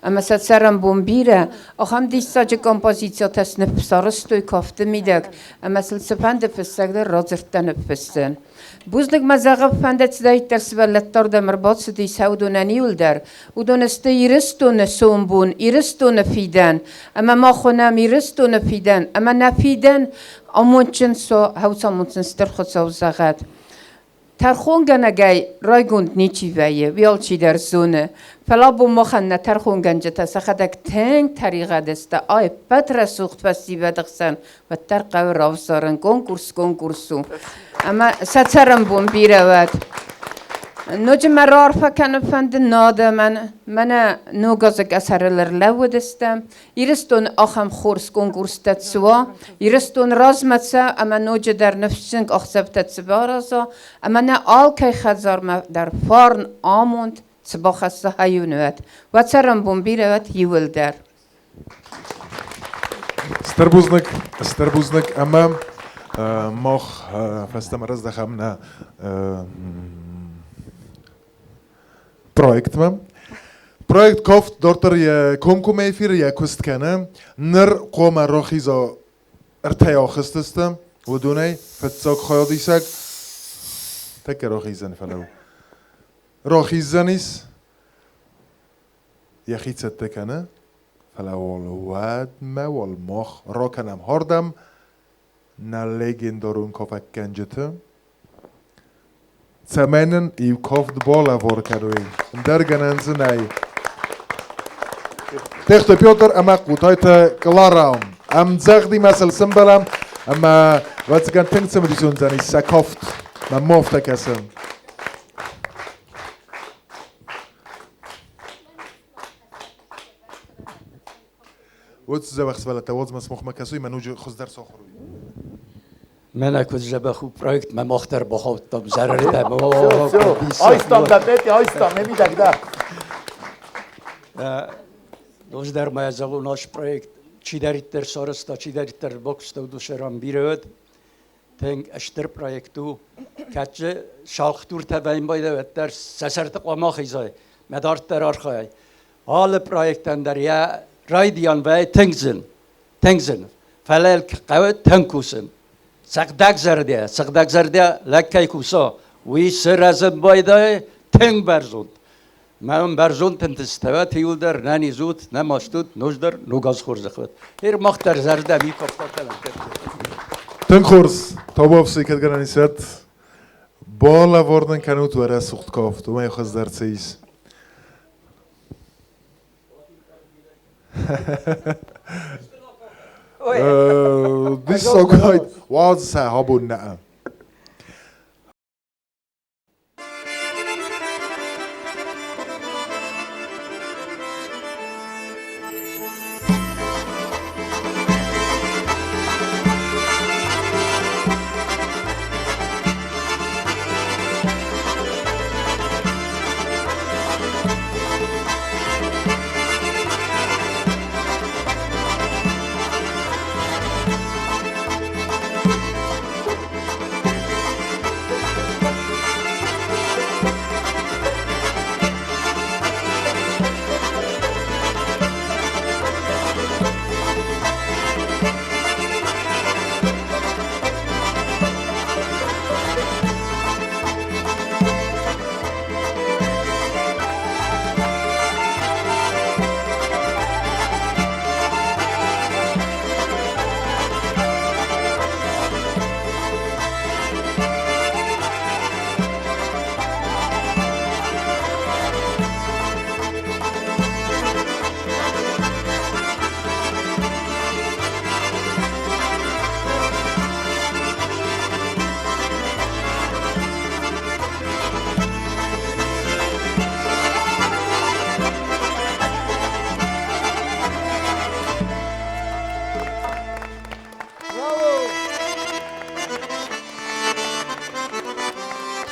Ӕмӕ сӕ цӕрӕнбон бирӕ. Ахӕм диссаджы композицитӕ сарӕзтой кафты мидӕг, ӕмӕ сыл цыфӕнды фыссӕг дӕр радзырдтӕ ныффыссын. Бузныг мӕ зӕгъын фӕнды цыдӕриддӕр сывӕллӕттӕ ардӕм ӕрбацыди сӕ уыдонӕн иуылдӕр. Уыдон сты Ирыстоны сомбон, Ирыстоны фидӕн, ӕмӕ мах уынӕм Ирыстоны фидӕн, ӕмӕ нӕ фидӕн амондджын со, хӕуцамондджын стыр Хуыцау зӕгъӕд. Тӕрхонгӕнӕгӕй райгонд ничи вӕййы, уый алчидӕр зоны. Фӕлӕ абон махӕн нӕ тӕрхонгӕнджытӕ сӕхӕдӕг тынг тӕригъӕд сты, ай ӕппӕт рӕсугъд фӕсивӕды хсӕн уӕддӕр хъӕуы равзарын, конкурс конкурс у. Ӕмӕ сӕ цӕрӕнбон бирӕ уӕд. Ноджы мӕ раарфӕ кӕнын фӕнды нӕ адӕмӕн, мӕнӕ ног азы къӕсӕрыл ӕрлӕууыдыстӕм. Ирыстоны ахӕм хорз конкурстӕ цы уа, Ирыстон размӕ цӕуы ӕмӕ ноджыдӕр ныфсджын къахдзӕфтӕ цы бараза, ӕмӕ нӕ алкӕй хӕдзармӕ дӕр фарн, амонд цы бахӕсса хӕйуынуат. Уӕ цӕрӕнбон бирӕ уӕд иуылдӕр. Стыр бузныг, стыр бузныг ӕмӕ мах фӕстӕмӕ раздӕхӕм нӕ проектмӕ. Проект Кофт дарддӕр йӕ комкоммӕ эфиры йӕ куыст кӕны. Ныр хъуамӕ рахиза ӕртӕ ахызтысты, уыдонӕй фыццаг хайадисӕг тӕккӕ рахиздзӕн, фӕлӕ рахиздзӕнис йӕхи цӕттӕ кӕны, фӕлӕ уал уӕдмӕ уал мах ракӕнӕм ардӕм нӕ легендарон кафӕггӕнджыты, цӕмӕй нын иу кафт балӕвар кӕной, ӕндӕр гӕнӕн дзы нӕй. Техты Петр ӕмӕ Хъотайты Клара ӕмдзӕгъдимӕ сыл сымбӕлӕм ӕмӕ ӕвӕццӕгӕн тынг цымыдисон уыдзӕнис сӕ кафт. Мӕ афтӕ кӕсы. Уыд дзӕбӕх сывӕллӕттӕ, уадз мӕ сымахмӕ кӕсой, мӕ ноджы хуыздӕр сахуыр уой. Мӕнӕ куыд дзӕбӕх у проект, мӕ мах дӕр бахаудтам зӕрӕрдӕм. Айстам дӕ, Петя, айстам, не мидӕг дӕ. Ноджыдӕр ма зӕгъон, наш проект чидӕриддӕр сарӕзта, чидӕриддӕр бакуыста, уыдон сӕрӕн бирӕ уыд. Тынг стыр проект у. Кӕд салхдуртӕ вӕййын байдайы, уӕддӕр сӕ сӕрты хъуамӕ ахизай, мӕ дарддӕр архайай. Алы проектӕн дӕр йӕ райдиан вӕййы тынг зын, тынг зын. Фӕлӕ хъӕуы тынг кусын. Сыгъдӕгзӕрдӕ, сыгъдӕгзӕрдӕ лӕг кӕй куса, уый сырӕзын байдайы тынг бӕрзонд. Мӕн бӕрзонд тынтыстӕ иуылдӕр нӕ низут, нӕ мастут, ноджыдӕр ног аз хорзӕх уӕд. Ир мах дӕр зӕрдӕ ми кодта. Тынг хорз, табуафси кӕд гӕнӕн ис уӕд. Балӕвар нын кӕнут уӕ рӕсугъд кафт, уымӕй хуыздӕр цы ис. Диссаг, уадз сӕ абон нӕ.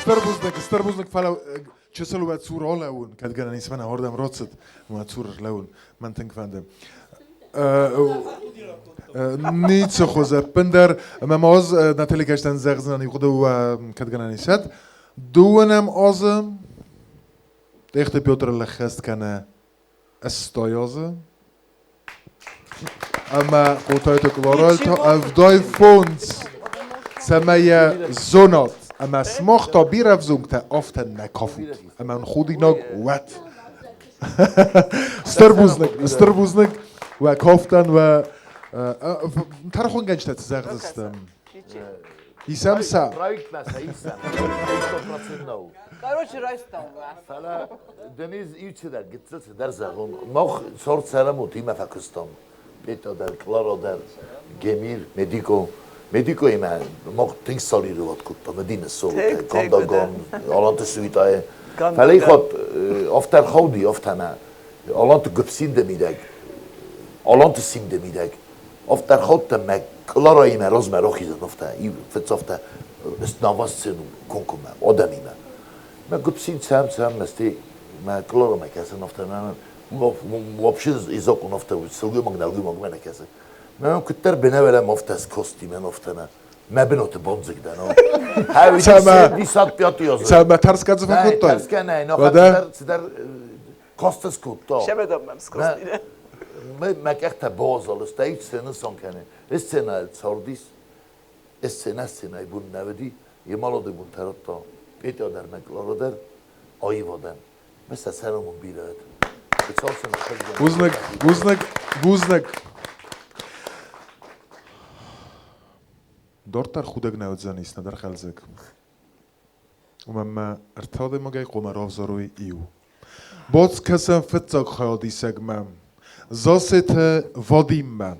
Стыр бузныг, стыр бузныг, фӕлӕ чысыл уӕ цур алӕууын, кӕд гӕнӕн ис мӕнӕ ардӕм рацыд, мӕ цур ӕрлӕууын, мӕн тынг фӕнды. Ницы хуызы ӕппындӕр, ӕмӕ ма ӕз нӕ телекӕстӕн зӕгъдзынӕн иу хъуыды уӕ кӕд гӕнӕн ис уӕд. Дыууынӕм азы Тъехты Петр лӕххӕст кӕны 80 азы. Ӕмӕ Хъотайты Кларайы та 75, цӕмӕй йӕ зонат, ӕмӕ сымах та бирӕ ӕвзонгтӕ афтӕ нӕ кафут, ӕмӕ уын худинаг уӕд. Стыр бузныг, стыр бузныг уӕ кафтӕн, уӕ тӕрхонгӕнджытӕ цы зӕгъдзысты? Исӕм сӕ. Проектмӕ сӕ исӕм. 100% нӕу. Короче, райстам. Фӕлӕ Денис иу цыдӕр гыццыл цыдӕр зӕгъон. Мах цард цӕрӕмутимӕ фӕкуыстам. Петя дӕр, Клара дӕр, Гемир, Медико. Медикоимӕ мах тынг солировать кодтам. Медины солотӕ, Кандаган, Аланты Суитайы. Фӕлӕ хатт афтӕ ӕрхауди, афтӕ мӕ Аланты гуыпп-симды мидӕг, Аланты симды мидӕг афтӕ ӕрхаудтӕн мӕ Клараимӕ размӕ рахизын афтӕ, фыццафтӕ снова сцену комкоммӕ адӕмимӕ. Мӕ гуыпп-симд цӕм, цӕм, мӕсти мӕ Кларамӕ кӕсын афтӕ, мӕ вообще закон афтӕ сылгоймаг нӕлгоймагмӕ нӕ кӕсы. Мӕ куыддӕр бынӕвӕрӕм афтӕ скасти мӕн афтӕ мӕ мӕ бынаты бандзыг дӕн. Десять азы. Цӕмӕ тӕрсгӕ дзы фӕкодтай? Тӕрсгӕ нӕ, цыдӕр, цыдӕр кастыс кодта. Сӕмӕдӕм мӕм скасти. Мӕ къӕхтӕ базал, стӕй сцена сан кӕны. Сценӕйыл цардис, сценӕ сценӕйы бон нӕ уыди, йе молодой бон тӕрдта. Петя дӕр мӕ Клара дӕр аивадӕн. Мӕ сӕ цӕрӕнбон бирӕ уыд. Бузныг, бузныг, бузныг. Дарддӕр худӕг нӕ уыдзӕнис, нӕдӕр хъӕлдзӕг. Уымӕн мӕ ӕртӕ адӕймагӕй хъуамӕ равзарой иу. Боц кӕсӕм фыццаг хайадисӕгмӕ, Зассеты Вадиммӕ.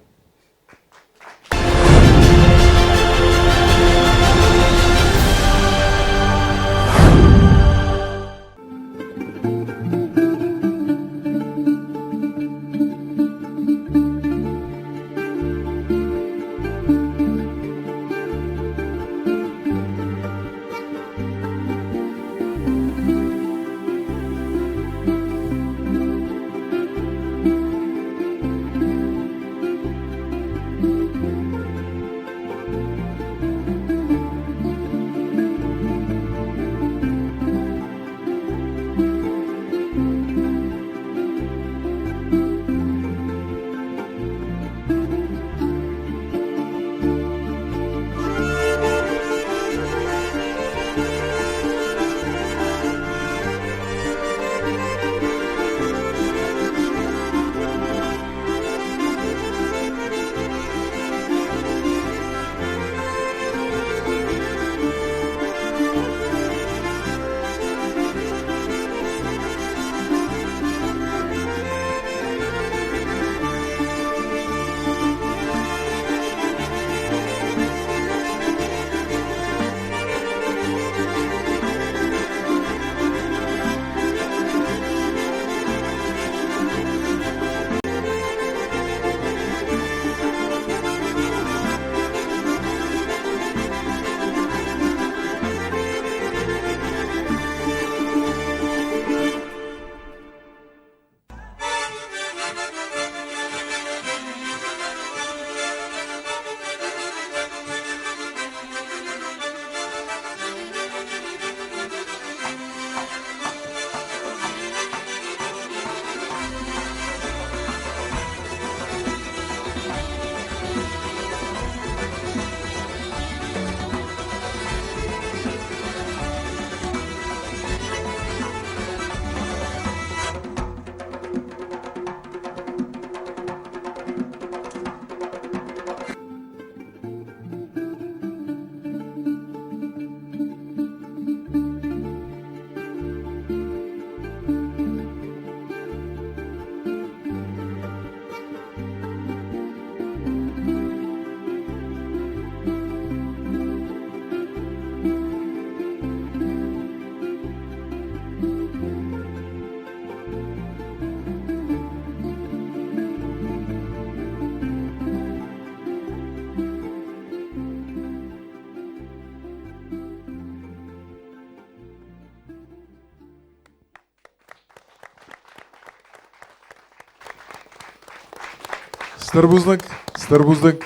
Стыр бузныг, стыр бузныг.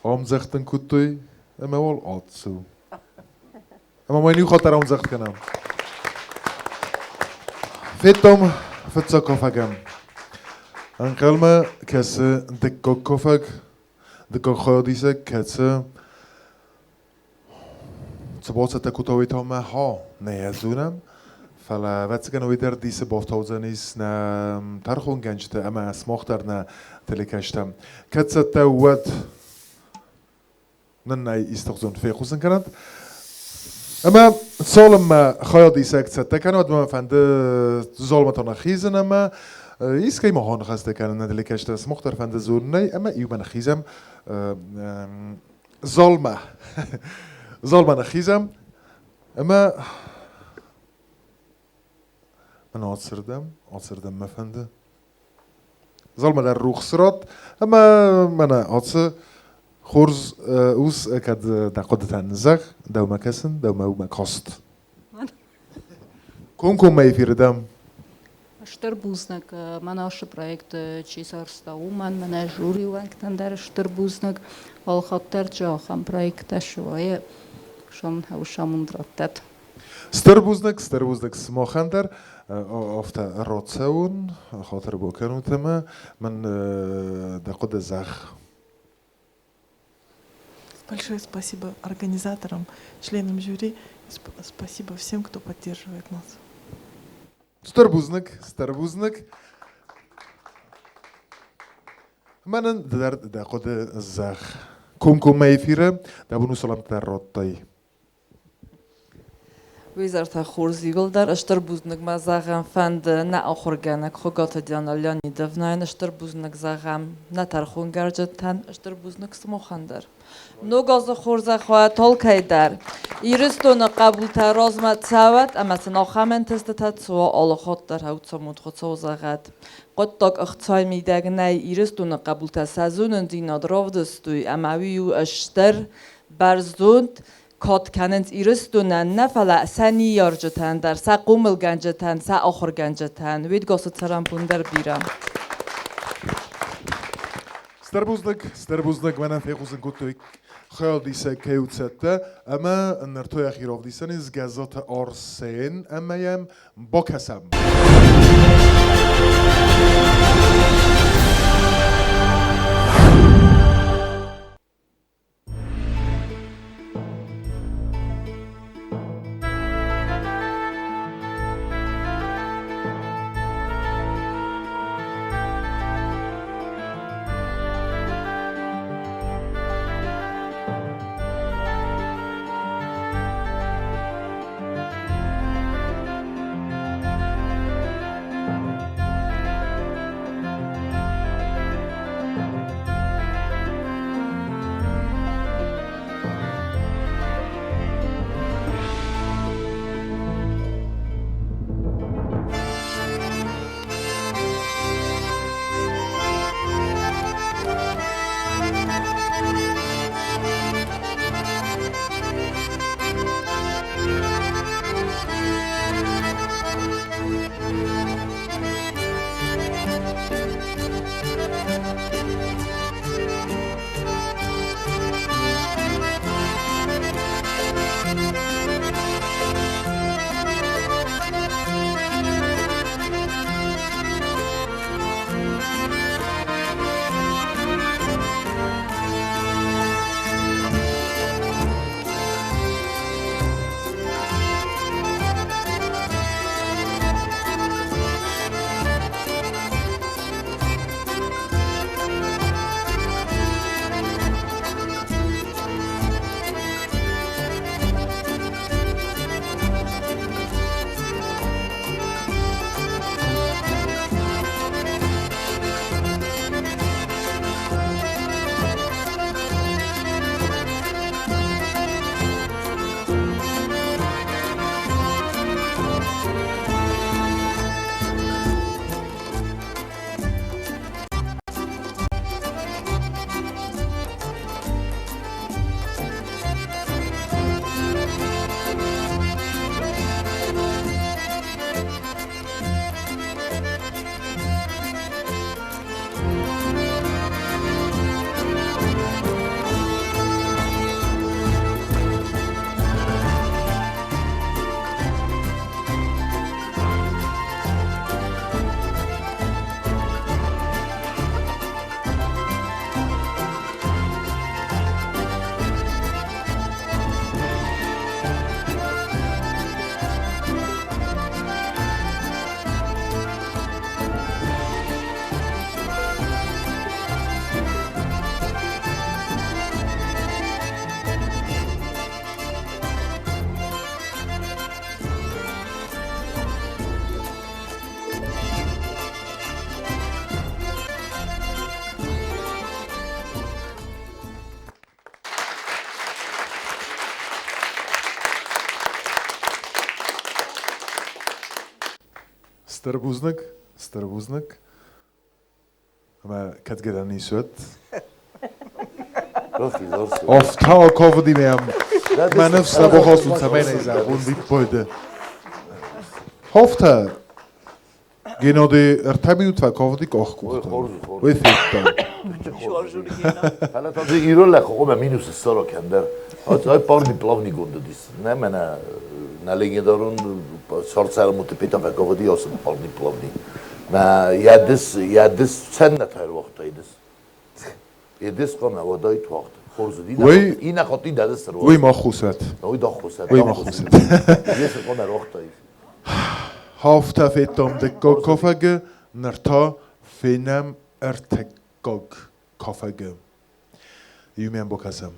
Ӕмдзӕгъд дын кодтой ӕмӕ уал ацу. Ӕмӕ ма иу хатт дӕр ӕмдзӕгъд кӕнӕм. Федтам фыццаг кафӕгӕн. Ӕнхъӕлмӕ кӕсы дыккаг кафӕг, дыккаг хайадисӕг, кӕцы Цы бацӕттӕ кодта, уый та мӕ ха нӕ зонӕм, фӕлӕ ӕвӕццӕгӕн уый дӕр дисы бафтаудзӕнис нӕ тӕрхонгӕнджыты ӕмӕ сымах дӕр нӕ телекӕстӕм. Кӕд цӕттӕ у, уӕд нын ӕй истыгъзон фехъусын кӕнӕд. Ӕмӕ цалынмӕ хайадисӕг цӕттӕ кӕны, уӕдмӕ мӕ фӕнды залмӕ та нӕхизын ӕмӕ искӕй ма ныхӕстӕ кӕнын нӕ телекӕстӕ. Сымах дӕр фӕнды дзурынӕй ӕмӕ иумӕ ныхизӕм залмӕ. Залмӕ ныххизӕм. Ӕмӕ мӕн ацырдӕм мӕ фӕнды. Залмӕ дӕр рухс ратт, ӕмӕ мӕнӕ ацы хорз ус, кӕд дӕ хъуыдытӕ ныззӕгъ, дӕумӕ кӕсын, дӕумӕ у мӕ каст. Комкоммӕ эфиры дӕм. Стыр бузныг, мӕн ацы проекты чи сарӕзта, уымӕн, мӕнӕ жюри уӕнгтӕн дӕр стыр бузныг. Алхатт дӕр чи ахӕм проекттӕ суайы, сон амонд раттӕд. Стыр бузныг, стыр бузныг сымахӕн дӕр. Афтӕ рацӕуын, хатыр бакӕнут ӕмӕ мын дӕ хъуыды зӕгъ. Большое спасибо организаторам, членам жюри. Спасибо всем, кто поддерживает нас. Стыр бузныг, стыр бузныг. Мӕнӕн дӕр дӕ хъуыды зӕгъ. Комкоммӕ эфиры дӕ бон у саламтӕ радтай. Уый зӕрдӕ хорз иууылдӕр стыр бузныг ма зӕгъӕм фӕнды нӕ ахуыргӕнӕг Хуыгаты Диана Леонидовнайӕн стыр бузныг зӕгъӕм нӕ тӕрхонгӕрджытӕн стыр бузныг сымахӕн дӕр. Ног азы хорзӕх уӕд алкӕй дӕр. Ирыстоны хъӕбултӕ размӕ цӕуӕд ӕмӕ сын ахӕм ӕнтыстытӕ цуа алы хатт дӕр хӕуцамонд Хуыцау зӕгъӕд. Хъуыддаг ӕхцайы мидӕг нӕй Ирыстоны хъӕбултӕ сӕ зонындзинад равдыстой ӕмӕ уый у стыр, бӕрзонд кад кӕнынц Ирыстонӕн нӕ, фӕлӕ сӕ ныййарджытӕн дӕр, сӕ хъомылгӕнджытӕн, сӕ ахуыргӕнджытӕн. Уедгосы цӕрӕнбон дӕр бирӕ. Стыр бузныг, стыр бузныг, мӕнӕн фехъусын кодтой хайадисӕг кӕй у цӕттӕ ӕмӕ ныр йӕхи равдисӕн ис Гӕззаты Арсен ӕмӕ йӕм бакӕсӕм. Стыр бузныг, стыр бузныг. Ӕмӕ кӕд гӕнӕн ис, уӕд. Афтӕ ковди мӕм мӕ ныфс нӕ бахастон, цӕмӕй нӕ зӕгъон виппайды. Хофтӕ Геннадий ӕртӕ минут фӕковди къахкъухтӕ. Уый федта. Фӕлӕ та дзы ирон лӕг хъуамӕ минус ссара кӕмдӕр. Ай парни плавнигонд уыдис. Нӕ мӕнӕ нӕ легендарон царцӕрмуты Петя фӕковди ацы парни плавни. Мӕ йӕ дыс, йӕ дыс цӕннӕ ӕруагъта йдыс. Йдыс хъуамӕ уӕдӕй туагъд. Хорз уыди. Иннӕ хатт дӕ дыс ӕруагъта. Уый ма хусӕт. Уый да хусӕт. Уый ма хусӕт. Йес хъуамӕ ӕруагъта. Афтӕ федтам дыккаг кафӕгы, ныр та фенӕм ӕртыккаг кафӕгы. Иумӕ бакӕсӕм.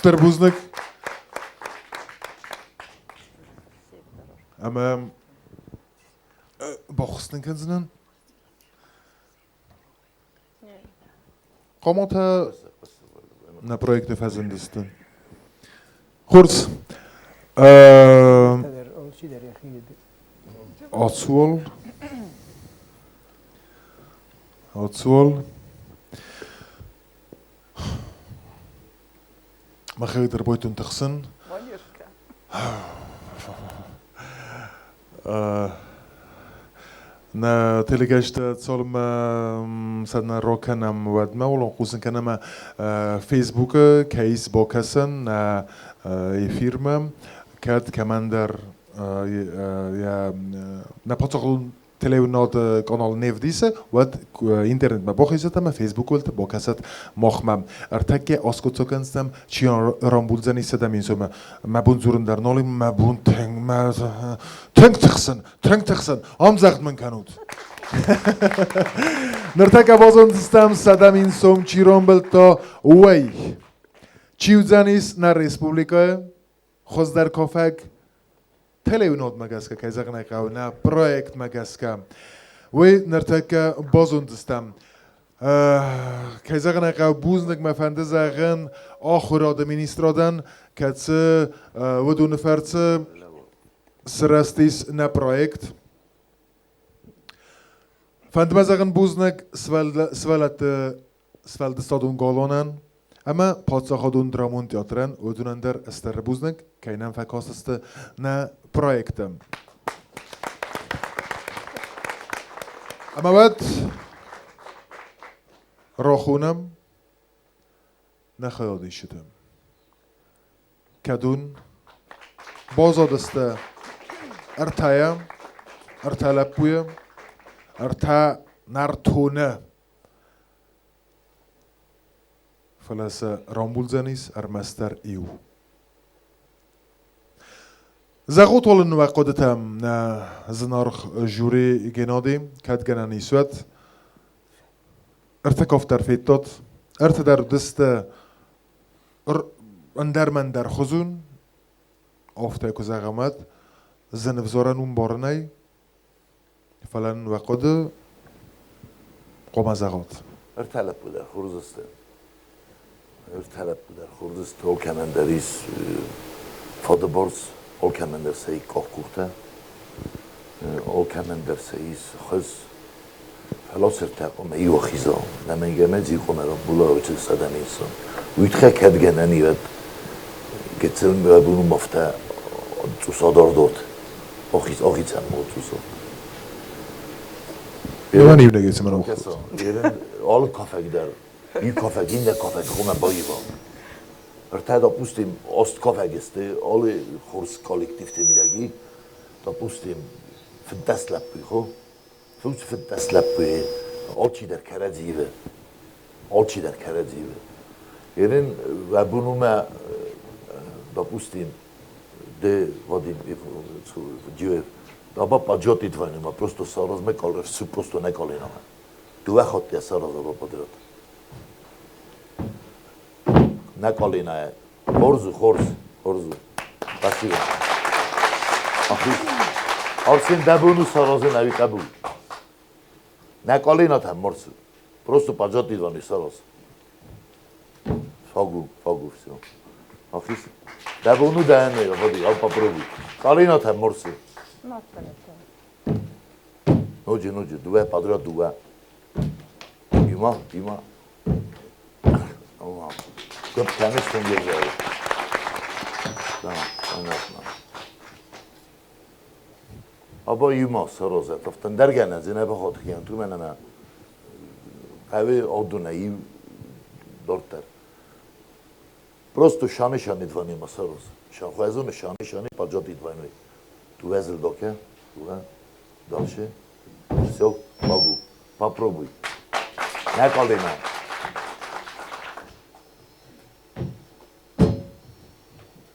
Стыр бузныг. Ӕмӕ баххуыс нын кӕндзынӕн? Хъомылтӕ нӕ проекты фӕзындысты. Хорз. Ацуол. Ацуол. Мӕхӕдӕг дӕр бойтон тыхсын. Нӕ телегӕстӕ цалынмӕ сӕ нӕ ракӕнӕм, уӕдмӕ уал хъусын кӕнӕм Фейсбукы кӕй ис бакӕсӕн нӕ эфирмӕ, кӕд кӕмӕндӕр йӕ нӕ паддзахадон телеуынады канал не вдисы, уӕд интернетмӕ бахизӕт ӕмӕ Фейсбукы бакӕсӕт махмӕ. Ӕртӕккӕ аскъуыддзаг кӕндзыстӕм, чи рамбулдзӕни 100 000 сомы. Мӕ бон дзурын дӕр нал и, мӕ бон тынг, мӕ тынг тыхсын, тынг тыхсын, ӕмдзӕгъд мын кӕнут. Ныртӕккӕ базондзыстӕм 100 000 сом чи рамбылдта, уый. Чи уыдзӕнис нӕ республикӕйы хуыздӕр кафӕг? Телеуынадмӕ гӕсгӕ, кӕй зӕгъын ӕй хъӕуы, нӕ проектмӕ гӕсгӕ. Уый ныртӕккӕ базондзыстӕм. Кӕй зӕгъын ӕй хъӕуы, бузныг мӕ фӕнды зӕгъын ахуырады министрадӕн, кӕцы уыдоны фӕрцы сырӕзтис нӕ проект. Фӕнды мӕ зӕгъын бузныг сывӕллӕтты сфӕлдыстадон галуанӕн ӕмӕ паддзахадон драмон театрӕн уыдонӕн дӕр стыр бузныг, кӕй нӕм фӕкастысты нӕ проекты. Ӕмӕ уӕд Рахонӕм нӕ хайадисджыты. Кӕд уын баззадысты ӕртӕйӕ, ӕртӕ лӕппуйы, ӕртӕ нӕртоны. Фӕлӕ сӕ рамбулдзӕнис ӕрмӕстдӕр иу. Зӕгъут уал ын уӕ хъуыдытӕ, нӕ зынаргъ жюри Геннади, кӕд гӕнӕн ис, уӕд. Ӕртӕ кафт дӕр федтат, ӕртӕ дӕр уыдысты ӕндӕр-мӕндӕр хуызон, афтӕ куы зӕгъӕм, уӕд зын ӕвзарӕн уым барынӕй, фӕлӕ нын уӕ хъуыды хъуамӕ зӕгъат. Ӕртӕ лӕппу дӕр хорз сты. Ӕртӕ лӕппу дӕр хорз сты, алкӕмӕн дӕр ис фадыбарц, алкӕмӕн дӕр сӕ къахкъухтӕ, алкӕмӕн дӕр сӕ ис хуыз. Фӕлӕ ӕртӕ къуымӕ иу ахиза, нӕмӕнгӕмӕ дзи къуымӕ рабула садӕм инсон. Уый тыххӕй кӕд гӕнӕн и, уӕд гыццыл рабуну афтӕ цъусадардот, ахицӕн мол цъусад. Иван иунӕгӕй цӕмӕн Алы кафӕг дӕр, иу кафӕг, иннӕ кафӕг хъуамӕ баива. Ӕртӕ, допустим, аст кафӕг сты алы хорз коллективты мидӕг, допустим, 15 лӕппуйы хо, 15 лӕппуйы, алчидӕр кӕрӕдзи ивы. Алчидӕр кӕрӕдзи ивы. Ерин вӕбунумӕ, допустим, ды, Вадим Джиоев, Аба поджоти двойныма, просто саразме калерсу просто не калинаме. Дыууӕ хатты йӕ сараза подряд. Не калинае. Хорз у, хорз, хорз у. Спасибо. Ахи. Арсен дӕ бон у саразын ӕви хъӕбул? Нӕ калинатӕ морсу. Просто поджоти двойны сараз. Фагу, фагу, все. Ахис. Дӕ бон у дӕ ӕнӕ, Вадим, ал попробуй. Калинатӕ морсу. Ноджы, ноджы, дыууӕ подряд дыууӕ. Дима, Дима. Гуыпп кӕныс фынгӕй. Понятно. Аба иумӕ саразӕт, афтӕ ӕндӕр гӕнӕн бахатыр кӕнут, уымӕн ӕмӕ хъӕуы адонӕй иу дарддӕр. Просто шаны-шаны двойной сараз. Шанхуэзоны шаны-шаны поджатый двойной. Тувезл доке, туве, дальше. Все, могу. Попробуй. Не калина.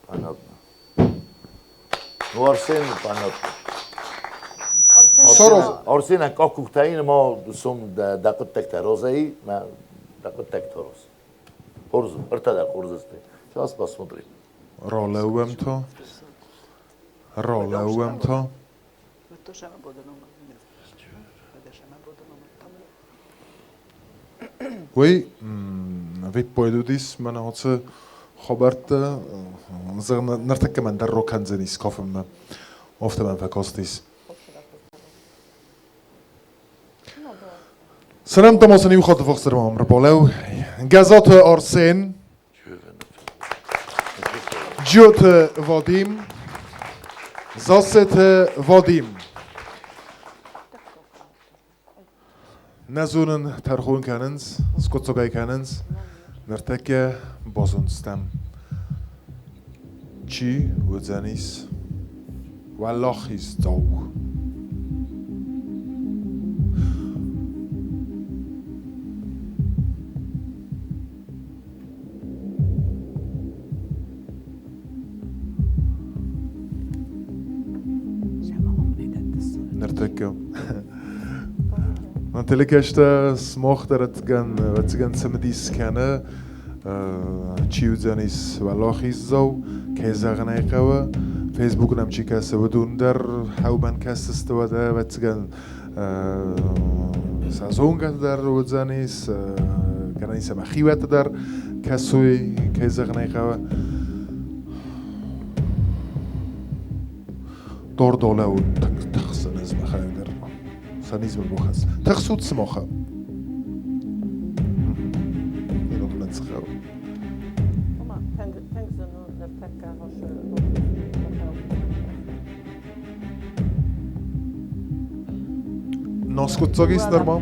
Понятно. Ну, Арсен, понятно. Арсен къахкъухтӕ ма сом дӕ хъуыддӕгтӕ розӕй, мӕ дӕ хъуыддӕгтӕ роз. Хорз, ӕртӕ дӕр хорз сты. Сейчас посмотрим. Ралӕууӕм та. Ралӕууӕм та. Уый виппайды уыдис мӕнӕ ацы хабӕрттӕ. Зӕгъ, ныртӕккӕ мӕн дӕр ракӕндзӕнис кафынмӕ. Афтӕ мӕм фӕкастис. Цӕрӕнтӕ ма сын иу хатты фӕхсырмам ӕрбалӕу. Гӕзаты Арсен, Джиоты Вадим, Зассеты Вадим. Нӕ зонын, тӕрхон кӕнынц, скъуыддзагӕй кӕнынц. Ныртӕккӕ базондзыстӕм, чи уыдзӕнис уӕлахиздзау. Ныртӕккӕ. Телекӕстӕ смох дӕр ӕвӕццӕгӕн цымыдис кӕны, чи уыдзӕнис уӕлахиздзау, кӕй зӕгъын ӕй хъӕуы. Фейсбук нӕм чи кӕсы, уыдон дӕр хӕумӕн кӕсдзысты уӕдӕ, ӕвӕццӕгӕн сӕ зонгӕтӕ дӕр уыдзӕнис, гӕнӕн ис ӕмӕ хиуӕттӕ дӕр кӕсой, кӕй зӕгъын ӕй хъӕуы. Дордолӕуд тынг тыхсын ӕз мӕхӕдӕг дӕр. Санизмы бухӕс. Тыхсут сымахы. Ирон цыхӕу. Наскъуыддзаг ис нырма?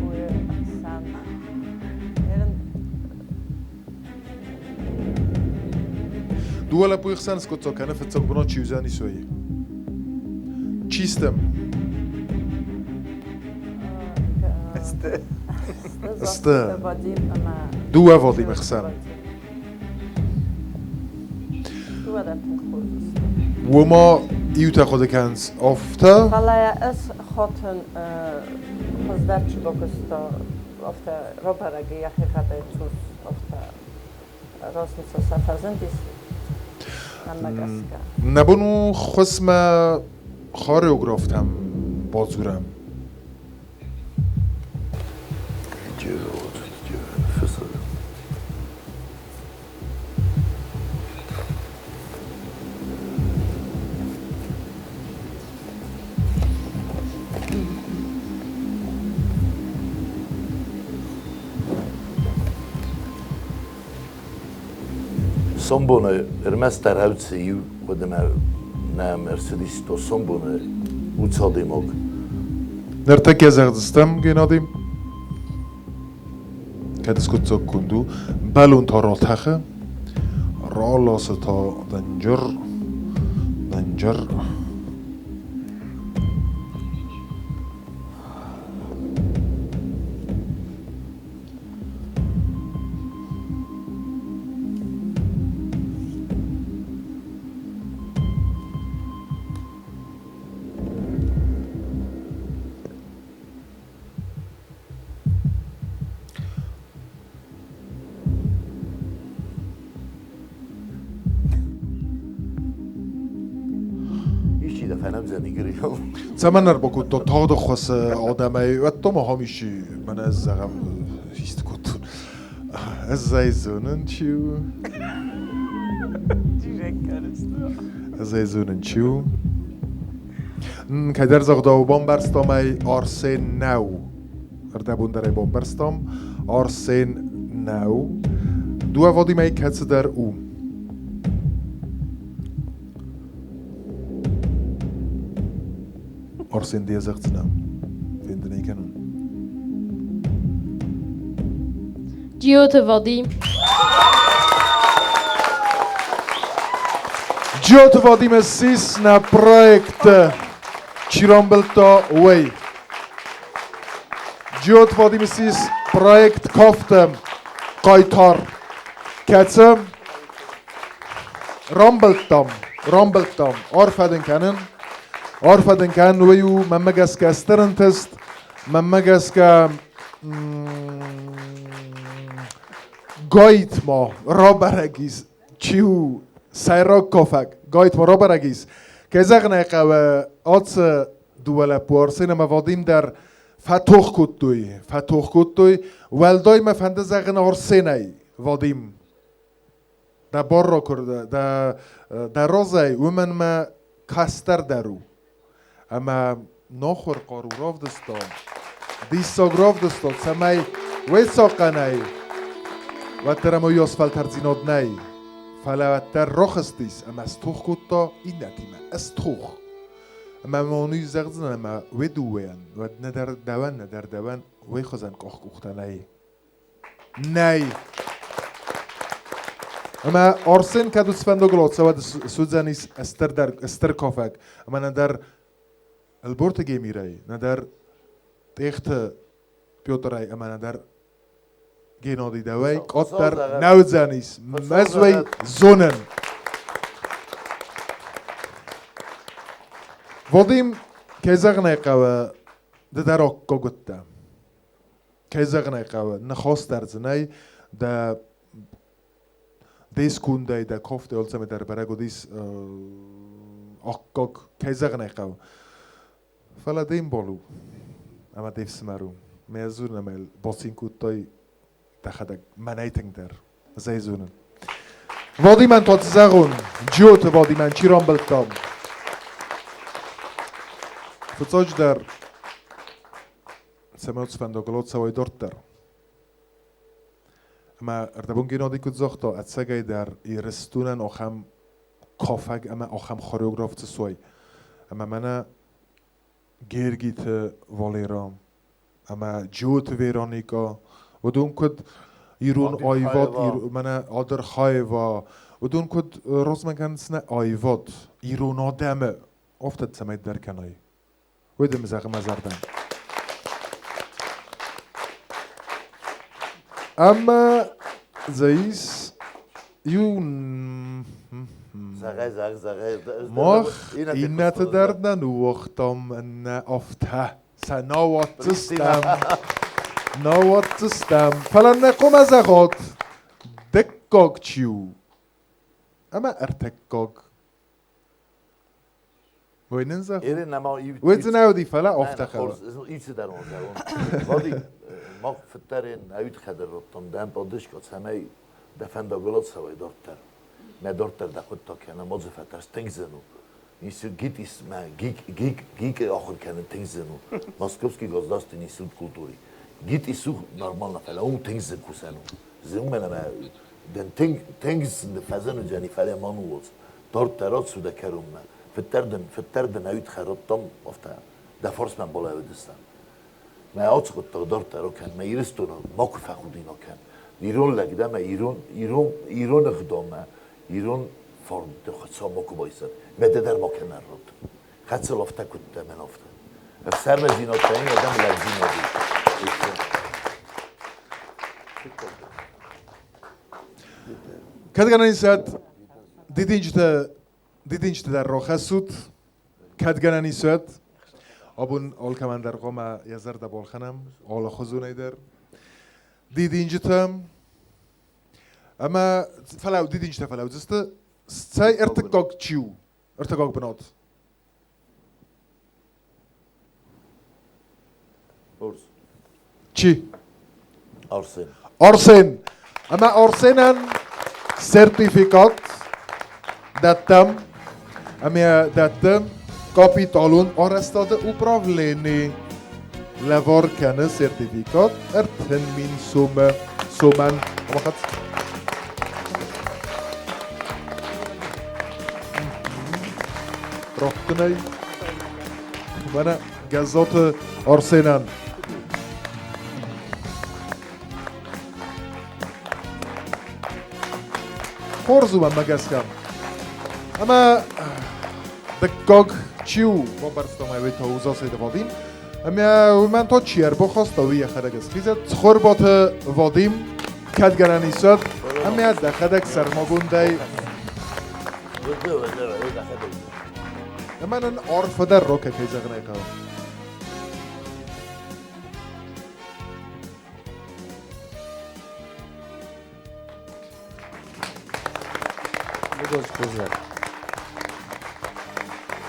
Дыууӕ лӕппуйы хсӕн скъуыддзаг кӕны фыццаг бынат чи уыдзӕнис, уый. Чи стӕм? Сты. Дыууӕ Вадимы хсӕн. Уымӕ иутӕ хъуыды кӕнынц афтӕ. Фӕлӕ ӕз хатын хуыздӕр чи бакуыста, афтӕ рабӕрӕг йӕхигъӕдӕй цъус афтӕ разница сӕ фӕзындис мӕнмӕ гӕсгӕ. Нӕ бон у хуысмӕ хореографтӕм бадзурӕм. Сомбоны ӕрмӕстдӕр ӕвцы иу хъуыдымӕ нӕм ӕрцыдис, то сомбоны уыцы адӕймаг. Ныртӕккӕ зӕгъдзыстӕм, Геннадий, кӕд скъуыддзаггонд у, бӕлон та ратӕхы, раласы та дынджыр, дынджыр. Исчи дӕ фӕнӕмдзӕни Григол. Цӕмӕн ӕрбакодтон тагъд ӕххуыс адӕмӕй, уӕдта ма ахӕм исчи мӕнӕ ӕз зӕгъӕм исты кодтон. Ӕз ӕй зонын, чи у. Ӕз ӕй зонын, чи у. Кӕдӕр загъдау бамбӕрстам ӕй Арсен нӕу. Ӕрдӕбон дӕр ӕй бамбӕрстам. Арсен нӕу. Дыууӕ Вадимӕй кӕцыдӕр у. Арсен де зӕгъдзынӕ. Фендын ӕй кӕнын. Джиоты Вадим. Джиоты Вадим ссис нӕ проект Чи рамбылдта, уый. Джиоты Вадим ссис проект Кафты хъайтар, кӕцы рамбылдтам, рамбылдтам. Арфӕ дын кӕнын. Арфӕ дын кӕнын, уый у, мӕнмӕ гӕсгӕ, стыр ӕнтыст. Мӕнмӕ гӕсгӕ, Гайтма рабӕрӕг ис, чи у сӕйраг кафӕг. Гайтма рабӕрӕг ис. Кӕй зӕгъын ӕй хъӕуы, ацы дыууӕ лӕппу Арсен ӕмӕ Вадим дӕр фӕтох кодтой. Фӕтох кодтой. Уӕлдай мӕ фӕнды зӕгъын Арсенӕй, Вадим. Дӕ бар ракур, дӕ, дӕ разӕй, уымӕн мӕ кӕстӕр дӕр у. Ӕмӕ нохуыр хъару равдыста, диссаг равдыста, цӕмӕй уый цахъхъӕнӕй, уӕддӕр ӕм уыйас фӕлтӕрддзинад нӕй, фӕлӕ уӕддӕр рахызтис ӕмӕ стох кодта иннӕтимӕ, стох. Ӕмӕ ма уый зӕгъдзынӕн, ӕмӕ уе дыууӕйӕн, уӕд нӕдӕр дӕуӕн, нӕдӕр дӕуӕн уый хуызӕн къах-къухтӕ нӕй. Нӕй. Ӕмӕ Арсен кӕд уыцы фӕндагыл ацӕуӕд, суыдзӕнис стырдӕр, стыр кафӕг. Ӕмӕ нӕдӕр Ӕлборты Гемирӕй, нӕдӕр Тъехты Петрӕй ӕмӕ нӕдӕр Геннадий дӕуӕй къаддӕр нӕ уыдзӕнис. Мӕз уӕй зонын. Вадим, кӕй зӕгъын ӕй хъӕуы, ды дӕр аккаг уыдтӕ. Кӕй зӕгъын ӕй хъӕуы, ныхас дӕр дзы нӕй, дӕ де скундӕй, дӕ кофтӕй алцӕмӕй дӕр бӕрӕг уыдис аккаг, кӕй зӕгъын ӕй хъӕуы. Фӕлӕ де мбал у ӕмӕ де фсымӕр у. Мӕ ӕз зонын ӕмӕ йыл бацин кодтай дӕхӕдӕг мӕнӕй тынгдӕр. Ӕз ӕй зонын. Вадимӕн та цы зӕгъон, Джиоты Вадимӕн чи рамбылдта? Фыццаджыдӕр цӕмӕй фӕндагыл ацӕуай дарддӕр. Ӕмӕ ӕрдӕбон Геннадий куыд загъта, ӕцӕгӕйдӕр Ирыстонӕн ахӕм кафӕг ӕмӕ ахӕм хореограф цы суай. Ӕмӕ мӕнӕ Гергиты Валера ӕмӕ Джиоты Вероникӕ, уыдон куыд ирон аивад, мӕнӕ Адырхаева, Уыдон куыд размӕ кӕнынц нӕ аивад, ирон адӕмы, афтӕ цӕмӕй дӕр кӕной. Уый дын зӕгъы мӕ зӕрдӕ. Ӕмӕ дзы ис иу Зӕгъай, зӕгъ, зӕгъай. Мах иннӕты дӕр нӕ ныууагътам нӕ афтӕ. Сӕ науадздзыстӕм. Науадздзыстӕм. Фӕлӕ нӕ хъуамӕ зӕгъат, дыккаг чи у ӕмӕ ӕртыккаг. Уый нын зӕгъ. Уый дзы нӕ уыди, фӕлӕ афтӕ хъӕуы. Ицыдӕр он зӕгъон. Вадик, мах фыддӕрен ӕвид хӕдӕр радтам дӕм подышка, цӕмӕй дӕ фӕндагыл ацӕуай дарддӕр. Мӕ дарддӕр дӕ хъуыддаг кӕнӕ ма дзы фӕтӕрс, тынг зын у. ГИТИС мӕ ГИК, ГИК, ГИК-ы ахуыр кӕнын тынг зын у. Московский государственный институт культуры. ГИТИС у нормально, фӕлӕ уым тынг зын кусӕн у. Зын уымӕн ӕмӕ дын тынг, тынг зын фӕзын уыдзӕни, фӕлӕ ма ныууадз. Дарддӕр ацу дӕ кӕронмӕ. Фыддӕр дын, фыддӕр дын ӕвид хӕродтам, афтӕ дӕ фарсмӕ балӕууыдыстӕм. Мӕ ацы хъуыддаг дарддӕр акӕн, мӕ Ирыстоны макуы фӕхудинаг кӕн. Ирон лӕг дӕ мӕ ирон, ирон, ирон ӕгъдаумӕ, ирон фӕрнты Хуыцау макуы байсӕд. Мӕ дӕ дӕр макӕмӕ ӕррод. Хӕцыл афтӕ куыдтӕ, мӕн афтӕ. Ӕфсӕрмӕдзинад та ин адӕм лӕгдзинад у. Кӕд гӕнӕн ис дидинджытӕ дидинджытӕ дӕр рахӕссут, кӕд гӕнӕн ис уӕд. Абон алкӕмӕн дӕр хъуамӕ йӕ зӕрдӕ балхӕнӕм, алыхуызонӕй дӕр. Дидинджытӕ ӕмӕ фӕлӕу дидинджытӕ фӕлӕудзысты. Цӕй ӕртыккаг чи у? Ӕртыккаг бынат. Хорз. Чи? Арсен. Арсен. Ӕмӕ Арсенӕн сертификат дӕттӕм ӕмӕ дӕтты капиталон арӕзтады управлени лӕвар кӕны сертификат 30 000 сомы сомӕн. Раттынӕй мӕнӕ Гӕззоты Арсенӕн. Хорз у мӕнмӕ гӕсгӕ. Ӕмӕ дыккаг чи у, бамбӕрстам ӕй, уый та у Засайты Вадим. Ӕмӕ уымӕн та чи ӕрбахаста, уый йӕхӕдӕг ысхизӕд. Цхуырбаты Вадим, кӕд гӕнӕн ис уӕд, ӕмӕ дӕхӕдӕг сӕрмагондӕй Ӕмӕ нын арфӕ дӕр рокӕ кӕй зӕгъын ӕй хъӕуы.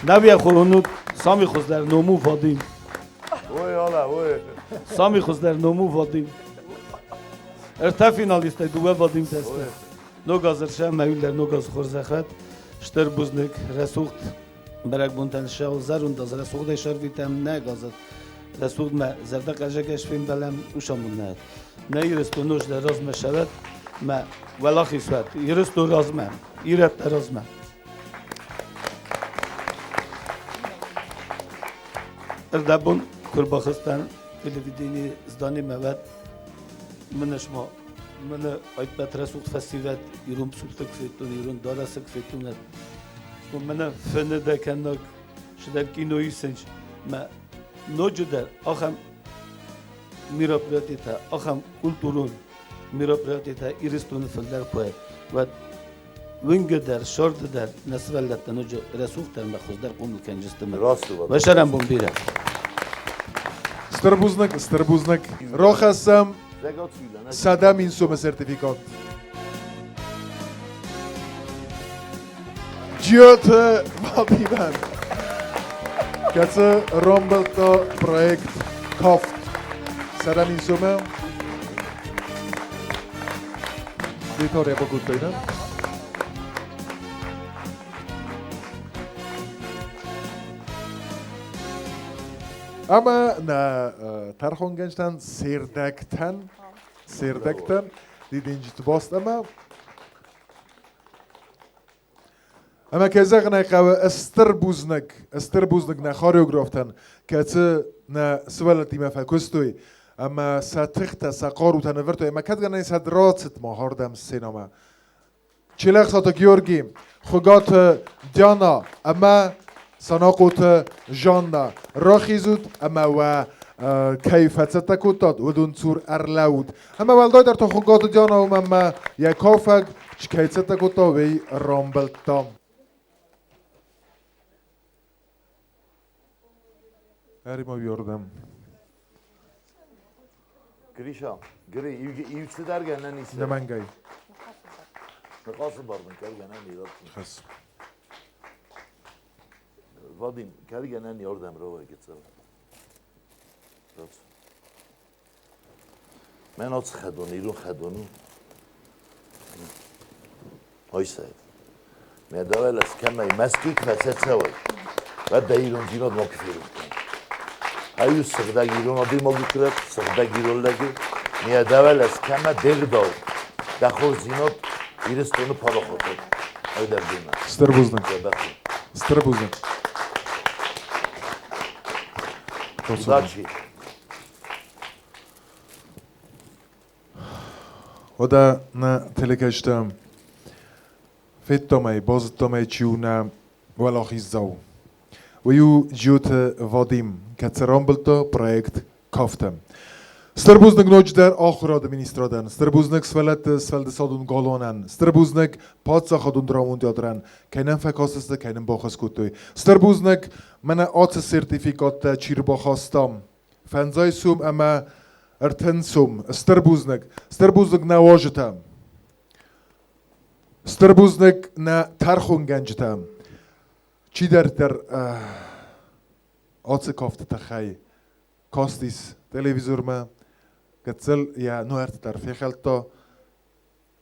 Набия хурунут сами хуздӕр ному Вадим. Ой, ола, ой. Сами хуздӕр ному Вадим. Ӕртӕ финалисттӕй дыууӕ Вадим тесты. Ног азы сӕ мӕ ног аз хорзӕхӕт. Стыр бузныг рӕсугъд бӕрӕгбонтӕн сӕ зӕронд аз рӕсугъдӕй сӕрвитӕм нӕ газет. Рӕсугъд мӕ зӕрдӕхъӕлдзӕгӕй сфембӕлӕм усамоннӕ. Нӕ Ирыстон ноджыдӕр размӕ сӕвӕд, мӕ уӕлахиз уӕд. Ирыстон размӕ, ирӕттӕ размӕ. Ӕрдӕбон куы рбахызтӕн телевиденийы зданимӕ, уӕд мын ма мӕнӕ ӕппӕт рӕсугъд фӕсивӕд ирон псултӕ куы федтон, ирон дарӕсы куы федтон, мӕнӕ фыны дӕ кӕнӕг сыдӕр кино исынч мӕ ноджыдӕр ахӕм мероприятитӕ, ахӕм культурон мероприятитӕ Ирыстоны фылдӕр куы уӕд уынгы дӕр, сӕрды дӕр нӕ сывӕллӕттӕ ноджы рӕсугъддӕр ӕмӕ хуыздӕр хъомыл кӕнджысты. Уӕ сӕрӕнбон бирӕ. Стыр бузныг, стыр бузныг. Рахӕссӕм 100 000 сомы сертификат. Джиоты Вадимӕн, кӕцы рамбылдта проект Кафт. 100 000 сомы. Виктория бакодтай, да? Ӕмӕ нӕ тӕрхонгӕнджытӕн сердӕгтӕн, сердӕгтӕн дидинджыты баст ӕмӕ Ӕмӕ кӕй зӕгъын ӕй хъӕуы, стыр бузныг, стыр бузныг нӕ хореографтӕн, кӕцы нӕ сывӕллӕттимӕ фӕкуыстой ӕмӕ сӕ тыхтӕ, сӕ хъарутӕ нывӕрдтой ӕмӕ кӕд гӕнӕн сӕ рацыд ма хӕрдӕм сценӕмӕ. Челӕхсаты Георги, Хуыгаты Диана ӕмӕ Санахъоты Жанна. Рахизут ӕмӕ уӕ кӕй фӕцӕттӕ кодтат, уыдон цур ӕрлӕуут. Ӕмӕ уӕлдайдӕр та Хуыгаты Диана уымӕн ӕмӕ йӕ кафӕг кӕй цӕттӕ кодта, уый рамбылдта. Ӕри-ма уыйӕрдӕм. Гриша, Гри, иу цыдӕр гӕнӕн ис. Нӕмӕнгӕй. Ныхасы бар мын кӕд гӕнӕн и раттын. Хӕс. Вадим, кӕд гӕнӕн и ордӕм рауай гыццыл. Мӕн ацы хӕдон, ирон хӕдон у. Ойсайд. Мӕ давӕлӕс кӕмӕй Мӕскуй куы фӕцӕцӕуай, уӕд дӕ ирондзинад макуы ферох кӕн. Ай у сыгъдӕг ирон адӕймаджы курӕт, сыгъдӕг ирон лӕджы. Мӕ давӕлӕс кӕмӕ де гъдау, дӕ хорздзинад Ирыстоны парахат уӕд. Ай дӕр демӕ. Стыр бузныг. Стыр бузныг. Удачи! Уӕдӕ нӕ телекӕсджытӕ федтам ӕй, базыдтам ӕй, чи у нӕ уӕлахиздзау. Уый у Джиоты Вадим, кӕцы рамбылдта проект Кафты. Стыр бузныг ноджыдӕр ахуырады министрадӕн, стыр бузныг сывӕллӕтты сфӕлдыстадон галуанӕн, стыр бузныг паддзахадон драмон театрӕн, кӕй нӕм фӕкастысты, кӕй нын бахӕс кодтой. Стыр бузныг, мӕнӕ ацы сертификаттӕ чи рбахастам, Фӕндзай сом ӕмӕ 30 сом. Стыр бузныг. Стыр бузныг нӕ уазджытӕ. Стыр бузныг нӕ тӕрхонгӕнджытӕ. Чидӕриддӕр ацы кафты тыххӕй кастис телевизормӕ, гыццыл йӕ нуӕртты дӕр фехӕлдта.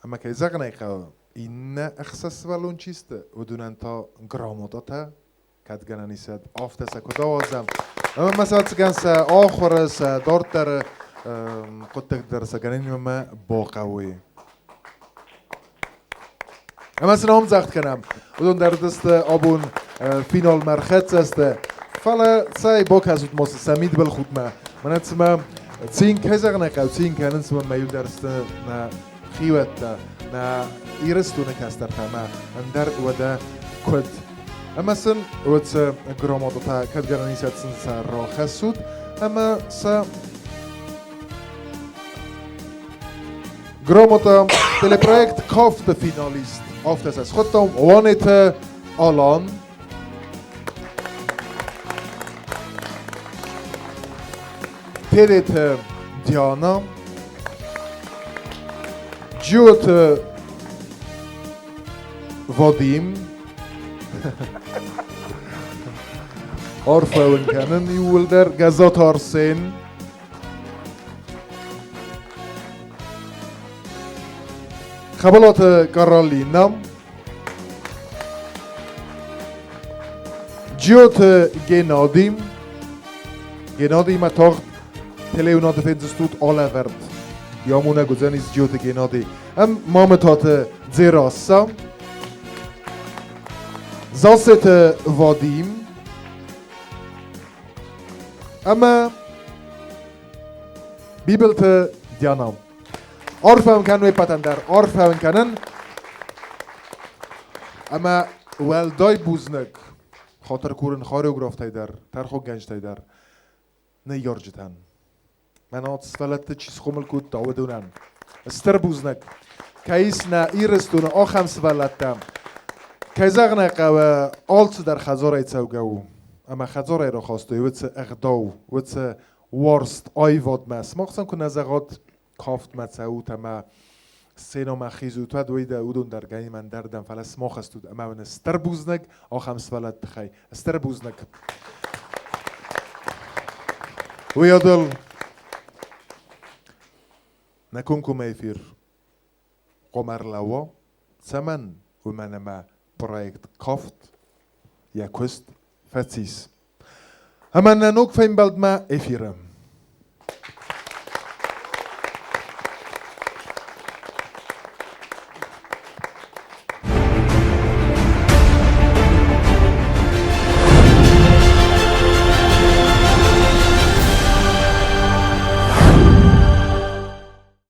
Ӕмӕ кӕй зӕгъын ӕй хъӕуы, иннӕ ӕхсӕз сывӕллон чи сты, уыдонӕн та грамотатӕ кӕд гӕнӕн ис, афтӕ сӕ куыд ауадзӕм. Ӕмӕ ма сӕ ӕцӕгӕн сӕ ахуыры, сӕ дарддӕры хъуыддӕгты дӕр сӕ гӕнӕнимӕ бахъӕуой. Ӕмӕ сын ӕмдзӕгъд кӕнӕм. Уыдон дӕр уыдысты абон финалмӕ ӕрхӕццӕ сты. Фӕлӕ цӕй бакӕсут ма сӕ мидбылхудтмӕ. Мӕнӕ цыма цин кӕй зӕгъын ӕй хъӕуы, цин кӕнынц мӕ иу дӕр сты нӕ хиуӕттӕ, нӕ Ирыстоны кӕстӕртӕ ӕмӕ ӕндӕр уӕдӕ куыд. Ӕмӕ сын уыцы грамотатӕ кӕд гӕнӕн ис, сын сӕ рахӕссут ӕмӕ сӕ грамота телепроект Кафты финалист афтӕ сӕ схуыдтам Уанеты Алан. Тереты Диана, Джиоты Вадим, арфӕ уын кӕнын иууылдӕр, Гӕззаты Арсен, Хӕбӕлаты Каролина, Джиоты Геннади, Геннадимӕ тагъд телеуынады фендзыстут алӕвӕрд. Йӕ амонӕг уыдзӕнис Джиоты Геннади. Ӕм Мамытаты Дзерасса, Зассеты Вадим ӕмӕ Бибылты Диана. Арфӕ уын кӕнын уе ппӕтӕн дӕр, арфӕ уын кӕнын. Ӕмӕ уӕлдай бузныг хатыр курын хореографтӕй дӕр, тӕрхонгӕнджытӕй дӕр, ныййарджытӕн. Мӕнӕ сывӕллӕтты чи схъомыл кодта, уыдонӕн. Стыр бузныг, кӕй ис нӕ Ирыстоны ахӕм сывӕллӕттӕ. Кӕй зӕгъын ӕй хъӕуы, алцыдӕр хӕдзарӕй цӕугӕ у. Ӕмӕ хӕдзарӕй рахастой уыцы ӕгъдау, уыцы уарзт аивадмӕ. Сымах сын куы нӕ зӕгъат, кафтмӕ цӕут ӕмӕ сценӕмӕ хизут, уӕд уый дӕ уыдон дӕр гӕнимӕ ӕндӕрдӕм, фӕлӕ сымах стут ӕмӕ уын стыр бузныг ахӕм сывӕллӕтты тыххӕй. Стыр бузныг. Уый адыл нӕ комкоммӕ эфир хъуамӕ ӕрлӕууа. Цӕмӕн? Уымӕн ӕмӕ проект Кафт йӕ куыст фӕцис. Ӕмӕ нӕ ног фембӕлдмӕ эфиры.